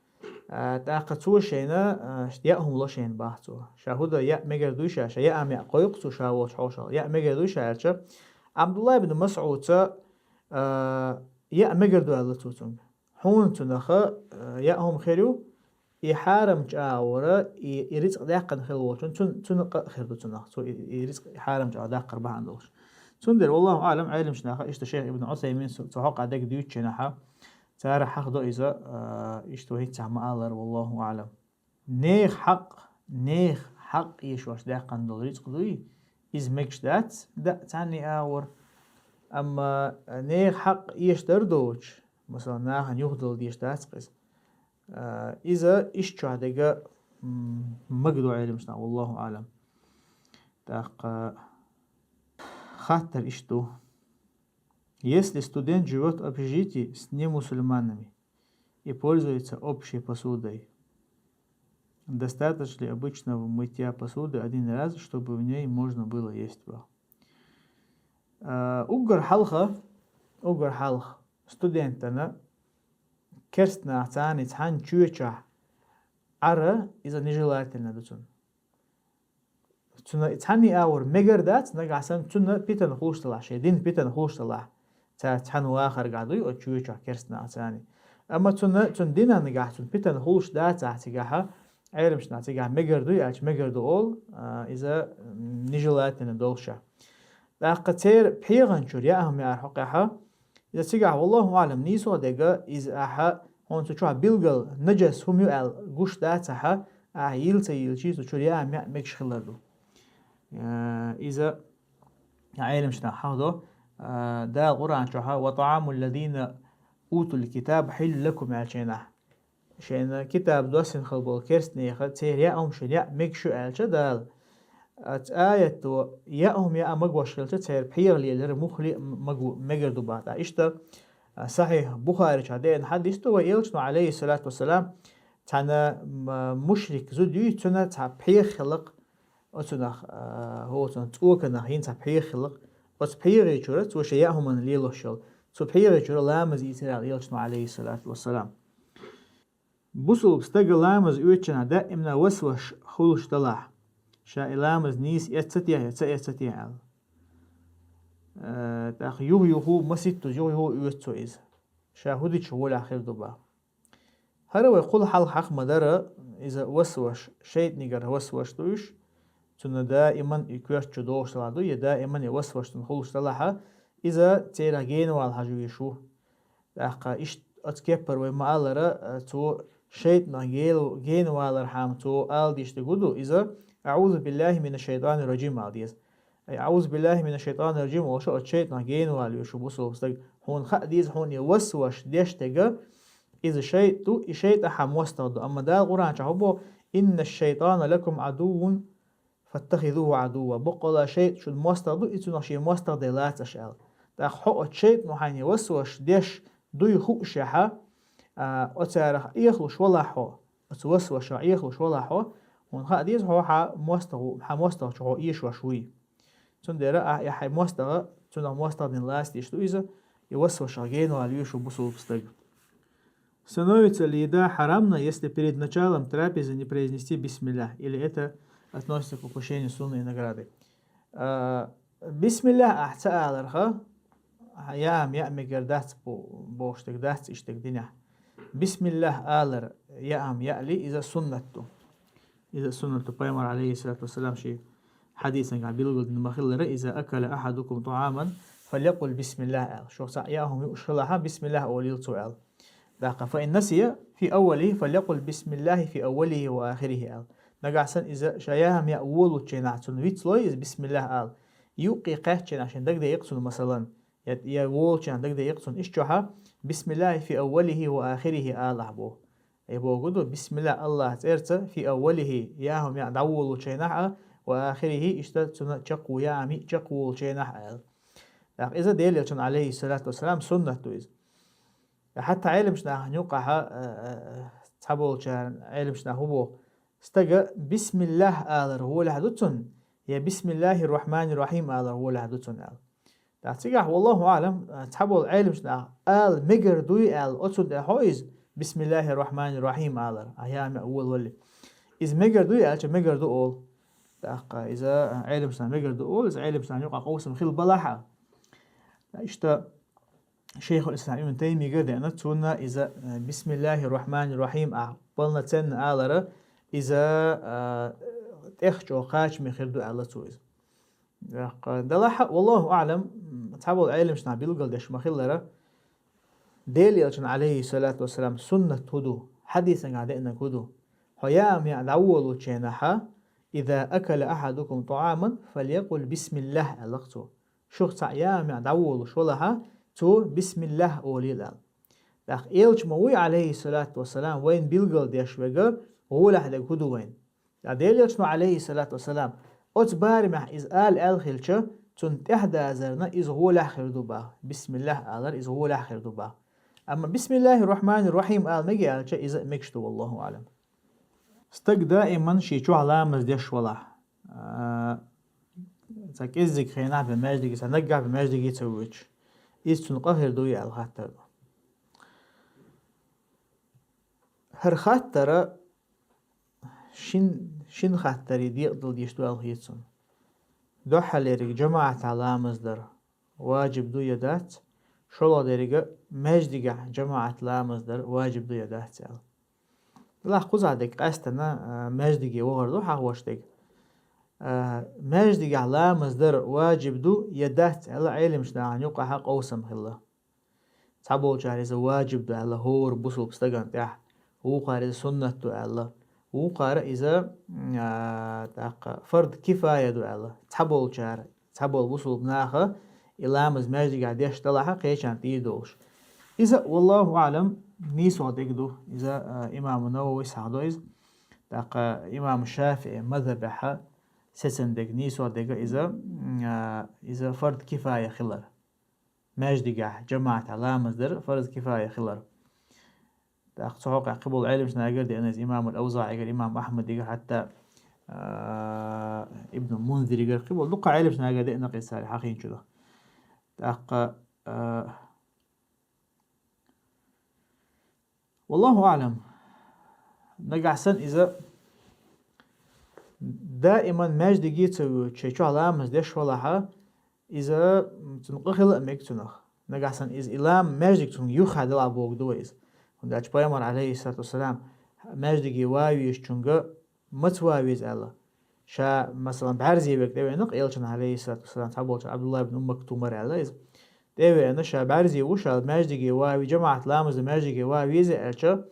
А, тӀаккха цо шайна, а, яа хӀума ло шайна бах цо. Ша хӀу да яа мегар дуй ша, ша яа ма яа кхойкху цо ша волчу хьошалгӀа. Яа мегар дуй ша аьлча, Абдулла ибн МасӀудца, а, яа мегар ду аьлла цо цунга. Хьуна цунах, а, яа хӀума хир ю, и хьарамчу агӀора, и, и рицкъ даьккхина хила волчун, цун, цунна къа а хир ду цунах. Цо и, и рицкъ и хьарамчу агӀора даккхар бахьана долуш. Цундела, валлаху аӀлам, Ӏелимаш наха, иштта шайх Ибн Ӏусаймин цу, цу хьокъа дага дуьйцучу хенахьа, цара хьахдо иза, а, иштта вай хӀинца ма аллара, валлаху аӀлам. Нехан хьакъ, нехан хьакъ эшош даьккхина долу рицкъ дуй, иза мегаш дац, да, цхьанний агӀор. Амма нехан хьакъ эшдар доцуш, масала, нахана юхадала дезаш дац иза. А, иза иштта чохь дерг, м, магадо Ӏелимаш наха, валлаху аӀлам. ТӀаккха хаттар иштта ду. Если студент живёт в общежитии с немусульманами и пользуется общей посудой, достаточно ли обычного мытья посуды один раз, чтобы в ней можно было есть? Бах. А, уггар хьалха, уггар хьалха студентана керстанахцаний цхьана чоьчохь Ӏара, иза нежелательно ду цунна. Цунна цхьанний агӀор мегар дац, нагахь санна цунна питана хуьлуш делахь, шайн дина питана хуьлуш делахь, цара цхьаьна вахаргахь дуй оцу чоьчохь керстанахцаний. Амма цунна, цунна динан нагахь цунна питана хуьлуш дацахь цигахьа, Ӏелимаш наха цигахь мегар дуй аьлча, мегар ду олу, а, иза, м, нежелательно долуш. ТӀаккха церан пхьегӀан чуьра яа хӀума яар хьокъехьа, иза цигахь, валлаху аӀлам, нийсо а дерг, иза ахьа хьуна цу чохь билггал наджас хӀума ю аьлла гуш дацахьа, ахьа йилла ца йилличий, цу чуьра яа хӀума яа мегаш хилар ду. Э, иза Ӏелимаш наха хьахдо, э, Дала Къуръан чохьа: «Ва таӀаму ллазина утул китаба хьиллу лакум», аьллачу хенахь. Шайна китаб доссина хила болу керстанеха, церан яа хӀума шайна яа мегаш ю аьлча Дала. Оцу аято яа хӀума яа магош хилча, церан пхьегӀа лелар муххале а магу-, мегар ду бах. ТӀаккха иштта, а, Сахьихь Бухари чохь деана хьадис ду, вай элчано, Ӏалайхиссалату вассалам, цхьана, м, мушрик зуда юй, цуьнан цхьа пхьегӀа хилла-кх, оцунах, а, хӀоцунах цӀоканах йина цхьа пхьегӀа хилла-кх. Оцу пхьегӀи чуьра, цо шен яа хӀуманна лелош йолу, цу пхьегӀи чуьра ламаз ийцира аьлла элчано, Ӏалайхиссалату вассалам. Бусулба стага ламаз оьцучу хенахь даимна васвас хуьлуш делахь, ша и ламаз нийса эцна ца техьа я ца эцна ца техьа аьлла. Э, тӀаккха юха-юха маситтаза юха-юха оьцу цо иза. Ша хӀун дича гӀолехь хир ду бах. ХӀара вай кхул хьалха хьаха ма-дарра, иза васвас, шайтӀанигара васвас ду уьш, цунна даиман и коьрта чу догӀуш делахь ду, я даиман и васвас цунна хуьлуш делахьа, иза церах генавала хьажа везаш ву. ТӀаккха иштта оцу кеппара вай ма-аллара, а, цо шайтӀанах гел-, генавалархьама цо ала дийш дерг хӀун ду, иза: «АӀузу биллахӀи мина шшайтӀани рражим», ала деза. Ай, «АӀузу биллахӀи мина шшайтӀани рражим» олуш оцу шайтӀанах генавала везаш ву бусулба стаг. Хьуна хаа деза хьуна и васвас деш дерг, иза шайтӀа ду, и шайтӀа хьан мостагӀа ду. Амма Дала Къуръан чохь хӀун боху: «Инна шшайтӀана лакум Ӏадуввун фаттахизухӀу Ӏадувва». Баккъалла шайтӀа шун мостагӀа ду, и цунах шен мостагӀа дай лаца аша аьлла. ТӀаккха хьо оцу шайтӀано хьайна васвас деш дуй хуушехьа, а, оцарах Ӏехалуш валахь хьо, оцу васвасах Ӏехалуш валахь хьо, хьуна хаа деза хьо хьан мостагӀа, хьан мостагӀчу хьо эшош вуй. Цундела ахь и хьайн мостагӀа, цунах мостагӀа дина лаца деш ду иза, и васвасах генавала везаш ву бусулба стаг. Становится ли еда харамной, если перед началом трапезы не произнести бисмиллях, или это относится к упущению сунны и награды? А, бисмиллях ахь ца аларха, яа хӀума яа мегар дац бо-, бохуш дерг дац иштта дерг динехь. Бисмиллях алар яа хӀума яали, иза суннат ду. Иза суннат ду, пайхамар, Ӏалайхиссалату вассалам, шен хьадисангахь билгалдина ма-хиллара: «Иза акала ахьадукум тӀаӀаман, фалякъул бисмиллях», аьлла. Шух цхьаъ яа хӀума юуш хилахьа, бисмиллях олийла цо аьлла. ТӀаккха: «Фа ин насия фи аввалихӀи, фалякъул бисмиллахӀи фи аввалихӀи ва ахирихӀи», аьлла. Нагахь санна иза ша яа хӀума яа волучу хенахь цунна вицлой иза бисмиллях ала. Юккъе кхаьччу хенахь шен дагадеъкъа цунна, масалан, я, я волучу хенахь дагадеъкъа цунна, иштта чохьа: «БисмиллахӀи фи аввалихӀи ва ахирихӀи», алахь боху. И бохург ду, бисмиллях АллахӀ цӀерца, фи аввалихӀи, яа хӀума яа дӀаволучу хенахь а, ва ахирихӀи, иштта цунна чекхву яа хӀума йиъ чекхволучу хенахь а аьлла. ТӀаккха иза Делан Элчанан, Ӏалайхиссалату вассалам, суннат ду иза. Хьатта Ӏелимаш нахана юкъахьа, а, а, а, цхьаболчара Ӏелимаш наха хӀун боху: стага бисмиллях алар гӀолехь ду цунна, я бисмиллахӀир-рахьманир-рахьим алар гӀолехь ду цунна аьлла. ТӀаккха цигахь, валлахӀу аӀлам, цхьаболу Ӏелимаш наха ала мегар дуй аьлла, оцунна тӀе хьо иза, «Бисмиллахир Рахманир Рахим» алар, а я меӀ волавале. Иза мегар дуй аьлча, мегар ду олу. ТӀаккха иза, а, Ӏелимаш мегар ду олу, иза Ӏелимаш юкъахь къовсам хила балахь а. Иштта Шайхул Ислам Ибн Таймигара деана, цунна иза, э, «Бисмиллахир Рахманир Рахим» а полноценно алара, иза, э, тӀех чӀогӀа кхачаме хир ду аьлла цо иза. ТӀаккха, делахь а, валлаху аӀлам, цхьаболу Ӏелимаш билгалдеш ма-хиллара, Делан Элчан, алейхи салату вассалам, суннат хӀун ду, хьадисангахь деанарг хӀун ду? Хьо яа меӀ дӀаволучу хенахь, «Иза акала ахьадукум таӀаман, фалякъул бисмиллах», аьлла цо. Шух цхьаъ яа меӀ дӀаволуш валахь, цо «Бисмиллах» олийла аьлла. ТӀаккха Элча ма вуй, алейхи салату вассалам, вайна билгалдеш верг, гӀолехь дерг хӀун ду вайна? Ткъа Делан Элчано, алейхи салату вассалам, оцу барамехь иза ала аьлла хилча, цунна тӀаьхьадазарна иза гӀолехь хир ду боху. «Бисмиллах» алар иза гӀолехь хир ду боху. Амма «Бисмиллахир Рахманир Рахим» ала мега аьлча, иза а мегаш ду, валлаху аӀлам. Стаг даиман шен чохь ламаз деш валахь, а, цхьа кӀеззиг хенахь бен маьждиге, цхьа наггахь бен маьждиге ца воьдуш, иза цунна къа хир дуй аьлла хаттар ду. ХӀара хаттара шин, шин хаттарий декъадала дезаш ду аьлла хета суна. Дуьххьарлериг жамаӀатехь ламаз дар важиб ду я дац, шолгӀа деррига маьждигехь жамаӀат ламаз дар важиб ду я дац аьлла. Делахь кхузахь дерг къаьстина, а, маьждиге вахар ду хьахош дерг. А, маьждигехь ламаз дар важиб ду я дац аьлла Ӏелимаш нахана юкъахь къовсам хилла. Цхьаболчара иза важиб ду аьлла хӀора бусулба стагана тӀехь, вукхара иза суннат ду аьлла, вукхара иза, м, а, тӀаккха фард кифая ду аьлла. Цхьаболчара, цхьаболу бусулба наха и ламаз маьждигехь деш далахь, кхечарна тӀера долуш. Иза, валлаху аӀлам, нийсо дерг ду. Иза, а, имам Нававис хьахдо иза. ТӀаккха имам ШафиӀи мазхабехь сецна дерг, нийсо дерг иза, м, а, иза фард кифая хилар. Маьждигехь жамаӀатехь ламаз дар фарз кифая хилар. ТӀаккха цу хьокъехь кхиболу Ӏелимаш нагара деана иза, имам ал-АвзаӀигара, имам Ахьмадигара, хьатта, а, Ибн Мунзиригара, кхиболу дуккха Ӏелимаш нагара деана иза цара хьахийначунах. ТӀаккха, а, Валлаху аӀлам. Нагахь санна иза даиман маьждиге ца воьдуш, шайн чохь ламаз деш валахь, иза, м, цунна къа хила а мега цунах. Нагахь санна иза и лам-, маьждиг цунна юххе далахь бохург ду вай иза. ХӀунда аьлча пайхамар, алейхиссалату вассалам, маьждиге ван везачуьнга маца ван веза аьлла. Ша, масалан, бӀаьрзе верг тӀевеана-кх элчанна, алейхиссалату вассалам, цхьаболчара Абдулла ибн Умм Мактума аьлла иза. ТӀевеана, ша бӀаьрзе ву, ша маьждиге ван ве-, жамаӀат ламаз дан маьждиге ван веза аьлча,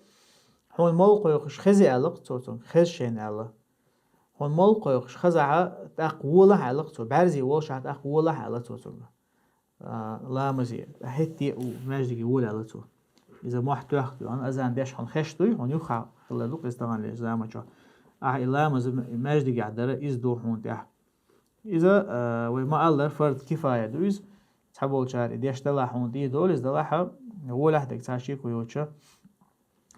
хьуна мала кхойкхуш хези аьлла-кх цо цуьнга, хеза шайна аьлла. Хьуна мала кхойкхуш хазахь, тӀаккха волахь аьлла-кх цо, бӀаьрзе волуш ахь тӀаккха волахь аьлла цо цуьнга. А, ламазе, хӀетте а ву, маьждиге волаьлла цо. Иза мохь тоьхна дуй, хьуна азан деш хьуна хезаш дуй, хьуна юххе хилла ду-кх иза таханлерчу заманчохь. Ахьа и ламаз м-, маьждигехь дара, иза ду хьуна тӀехь. Иза, а, вай ма-аллара, фард кифая ду иза. Цхьаболчара и деш далахь хьуна тӀера долу иза, далахь, волахь дерг цхьа шеко йоцуш.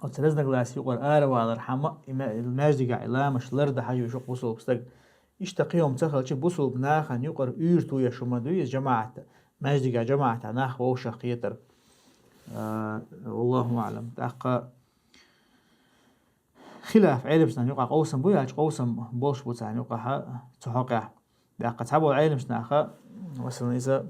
Оцу разногласи юкъара аравалархьама, и ма-, маьждигехь и ламазаш лардан хьажа веза-кх бусулба стаг. Иштта кхин хӀума ца хилча, бусулба нахана юкъара уьйр тоеш хӀума дуй иза жамаӀат, маьждигехь жамаӀатехь нах вовшах кхетар. А, валлаху аӀлам. ТӀаккха хилаф Ӏелимаш нахана юкъахь къовсам буй аьлча, къовсам болуш бу царна юкъахь цу хьокъехь. ТӀаккха цхьаболу Ӏелимаш наха, масалан, иза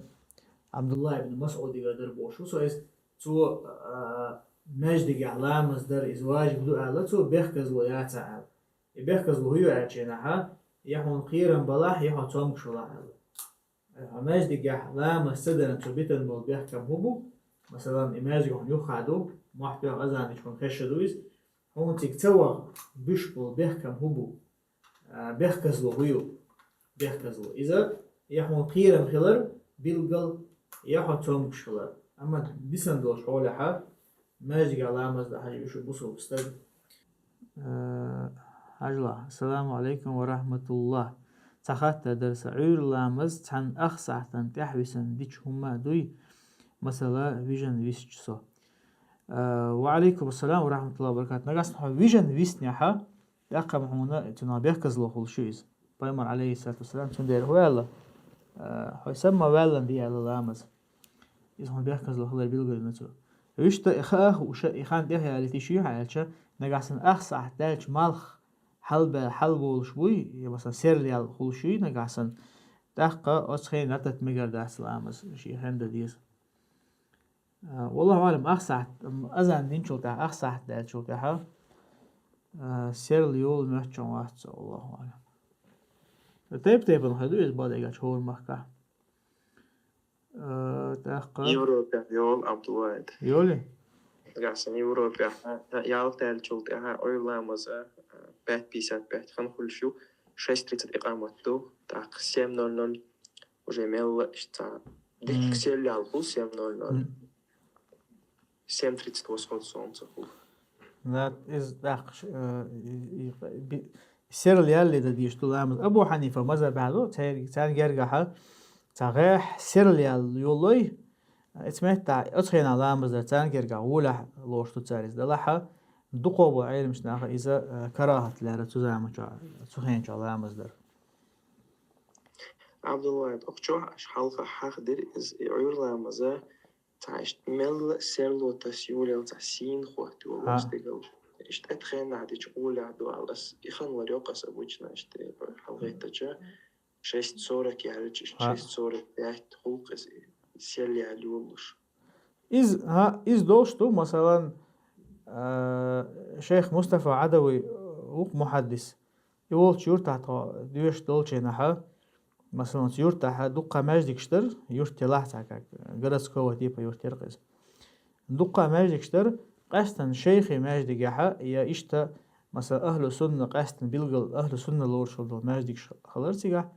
Абдулла ибн Масъудигара дара бохуш ву со иза, цо, а, маьждигехь ламаз дар иза важиб ду аьлла, цо бехказло яцахь аьлла. И бехказло хӀун ю аьлча, я хьуна кхерам балахь, я хьо цомгуш валахь аьлла. Хьо маьждигехь ламаз ца даран цо битина болу бехкам хӀун бу? Масалан, и маьждиг хьуна юххе ду, мохь тоьхна азан дича хьуна хезаш ду иза. Хьуна цига ца ваха буьсуш болу бехкам хӀун бу? А, бехказло хӀун ю? Бехказло. Иза я хьуна кхерам хилар билггал, я хьо цомгуш хилар. Амма дисина долчу хьолехь, маьждигехь ламаз дан хьажа веза бусулба стаг. Э, хьажал, ассаламу алейкум ва рахматуллах. Цхьа хаттар дара сан. Ӏуьйра ламаз цхьана ах сахьтана тӀаьхьа висина дича хӀума дуй? Масала, вижина висча со. Э, ва алейкум ассалам ва рахматуллахи ва баракатух. Нагахь санна хьо вижина виснехь, тӀаккха-м хьуна цунах бехказло хуьлуш ю иза. Пайхамар, алейхиссалату вассалам, цундела хӀун аьлла? Э, хьо сама ваьллина де аьлла ламаз. Иза хьуна бехказло хилар билгалдина цо. Вуьшта и хаа хууш, и хан тӀехъялийта йиш ю хьо аьлча, нагахь санна ах сахьат даьлча малх хьалбе-, хьалболуш буй, я, масала, серла ял хуьлуш юй нагахь санна, тӀаккха оцу хенахь дӀататта мегар дац ламаз, шен хенахь дан деза. А, валлахӀу аӀлам, ах сахьат, м, азан динчул тӀаьхьа, ах сахьат даьллачул тӀаьхьа, а, серла йолу моьттуш вац со, валлахӀу аӀлам. Тайп-тайпана хир ду иза, бакъдерг аьлча, хӀора махкахь. Э, тӀаккха Европехь йолу, Абдулвахьид. Йолий? Нагахь санна Европехь, а, ялх даьллачул тӀаьхьа Ӏуьйра ламаз, а, пять пятьдесят пять хан хуьлуш ю, шесть тридцать икъамат ду, тӀаккха семь ноль ноль уже мелла иштта цхьа дикка Мгм. серла ял хуьлу, семь ноль ноль. Мгм. Семь тридцать восход солнца хуьлу. Да, иза тӀаккха, э, и, и, би-, серла ялле дан дезаш ду ламаз. Абу Хьанифа мазхӀабехь ду, цаьрга-, царна гергахьа цхьа гӀеххьа серла ял йоллой, оцу меттехь, оцу хенахь ламаз дар царна гергахь гӀолехь лоруш ду цара иза. Делахь а дукхах болу Ӏеламчу наха иза, э, карахӀат лаьрра цу заманчохь, цу хенахь ламаз дар. Абдулвахьид, оха чохь аша хьалха хьахдира иза, и Ӏуьйра ламаза, цхьа иштта мелла серло тасйолаелла цхьа сийна хӀотта йолу Ха. стигал. Иштта тӀе хенахь дича гӀолехь ду аьлла, ас и хан ларйо-кх ас обычно иштта хьалхӀиттача, шесть сорок яьлча, иштта Ха. шесть сорок пять хуьлу-кх иза, серла ял йолуш. Иза, хӀа, иза долуш ду, масалан, а, шайх Мустафа Ӏадавий ву-кх мухьаддис. И волчу юьртахь тхо доьшуш долчу хенахьа, масалан, оцу юьртахьа дуккха маьждигаш дара, юрт елахь цхьа как, городского типа юрт яра-кх иза. Дуккха маьждигаш дара, къаьсттина шайхи маьждигехьа, я иштта, масалан, ахӀлу сунна, къаьсттина билггал ахӀлу сунна лоруш долу маьждигаш хилар цигахь.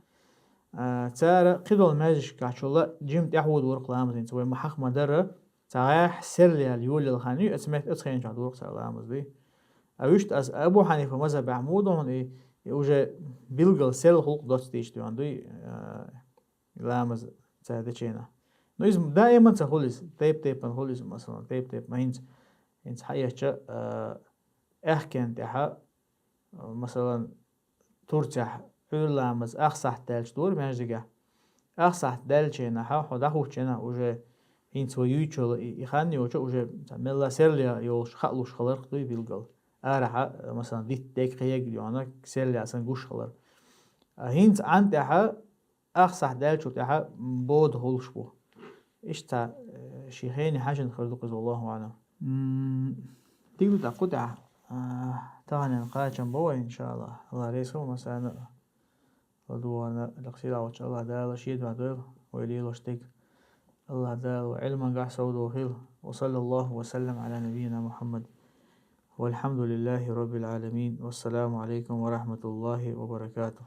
А, цара кхидолу маьждигашкахь чула жима тӀаьхьо дора-кх ламаз, хӀинца вай ма хьаха ма дара, цхьа гӀеххьа серла ял йолаелла хан ю, оцу мет-, оцу хенахь дора-кх цара ламаз, дуй. А вуьшта аса Абу Хьанифа мазхӀабехь муха ду хьуна и, и уже билггал серла хуьлу-кх доцца дийча дуьйна, дуй, а, ламаз цара дечу хенахь. Ну, иза даиман ца хуьлу иза, тайп-тайпана хуьлу иза, масалан, тайп-тайпана хӀинца, хӀинца хьаэцча, а, аьхкенна тӀаьхьа, а, масалан, Турцехь Ӏуьйра ламаз ах сахьт даьлча дора маьждигехь. Ах сахьт даьллачу хенахьа, хьо дӀахӀуттучу хенахь уже хӀинца вай юьйцуш йолу и, и хан йоцуш уже цхьа мелла серла йолуш хаалуш хилар-кх, дуй, билггал. Арахьа, масалан, дитт дег кхега йогӀна, серла ял санна гуш хилар. А хӀинца Ӏан тӀаьхьа ах сахьт даьллачул тӀаьхьа бода хуьлуш бу. Иштта, э, шен хене хьаьжжина хир ду-кх иза, валлахӀу аӀлам. М, дика ду тӀаккха кху тӀехь, а, таханлерниг кхачам бо вай, иншааллахӀ. АллахӀ реза хуьлда массарна а. ЛадогӀарна, лекха сийлахь волчу АллахӀ Дала шен дуьхьа дойла вай лелош дерг. АллахӀ Дала вай Ӏилманехь совдохийла. Ва саллаллахӀу ва саллам Ӏала набиййина Мухьаммад. Валхьамдулиллахи роббил Ӏаламин. Вассаламу Ӏалайкум ва рахьматуллахи ва баракатух.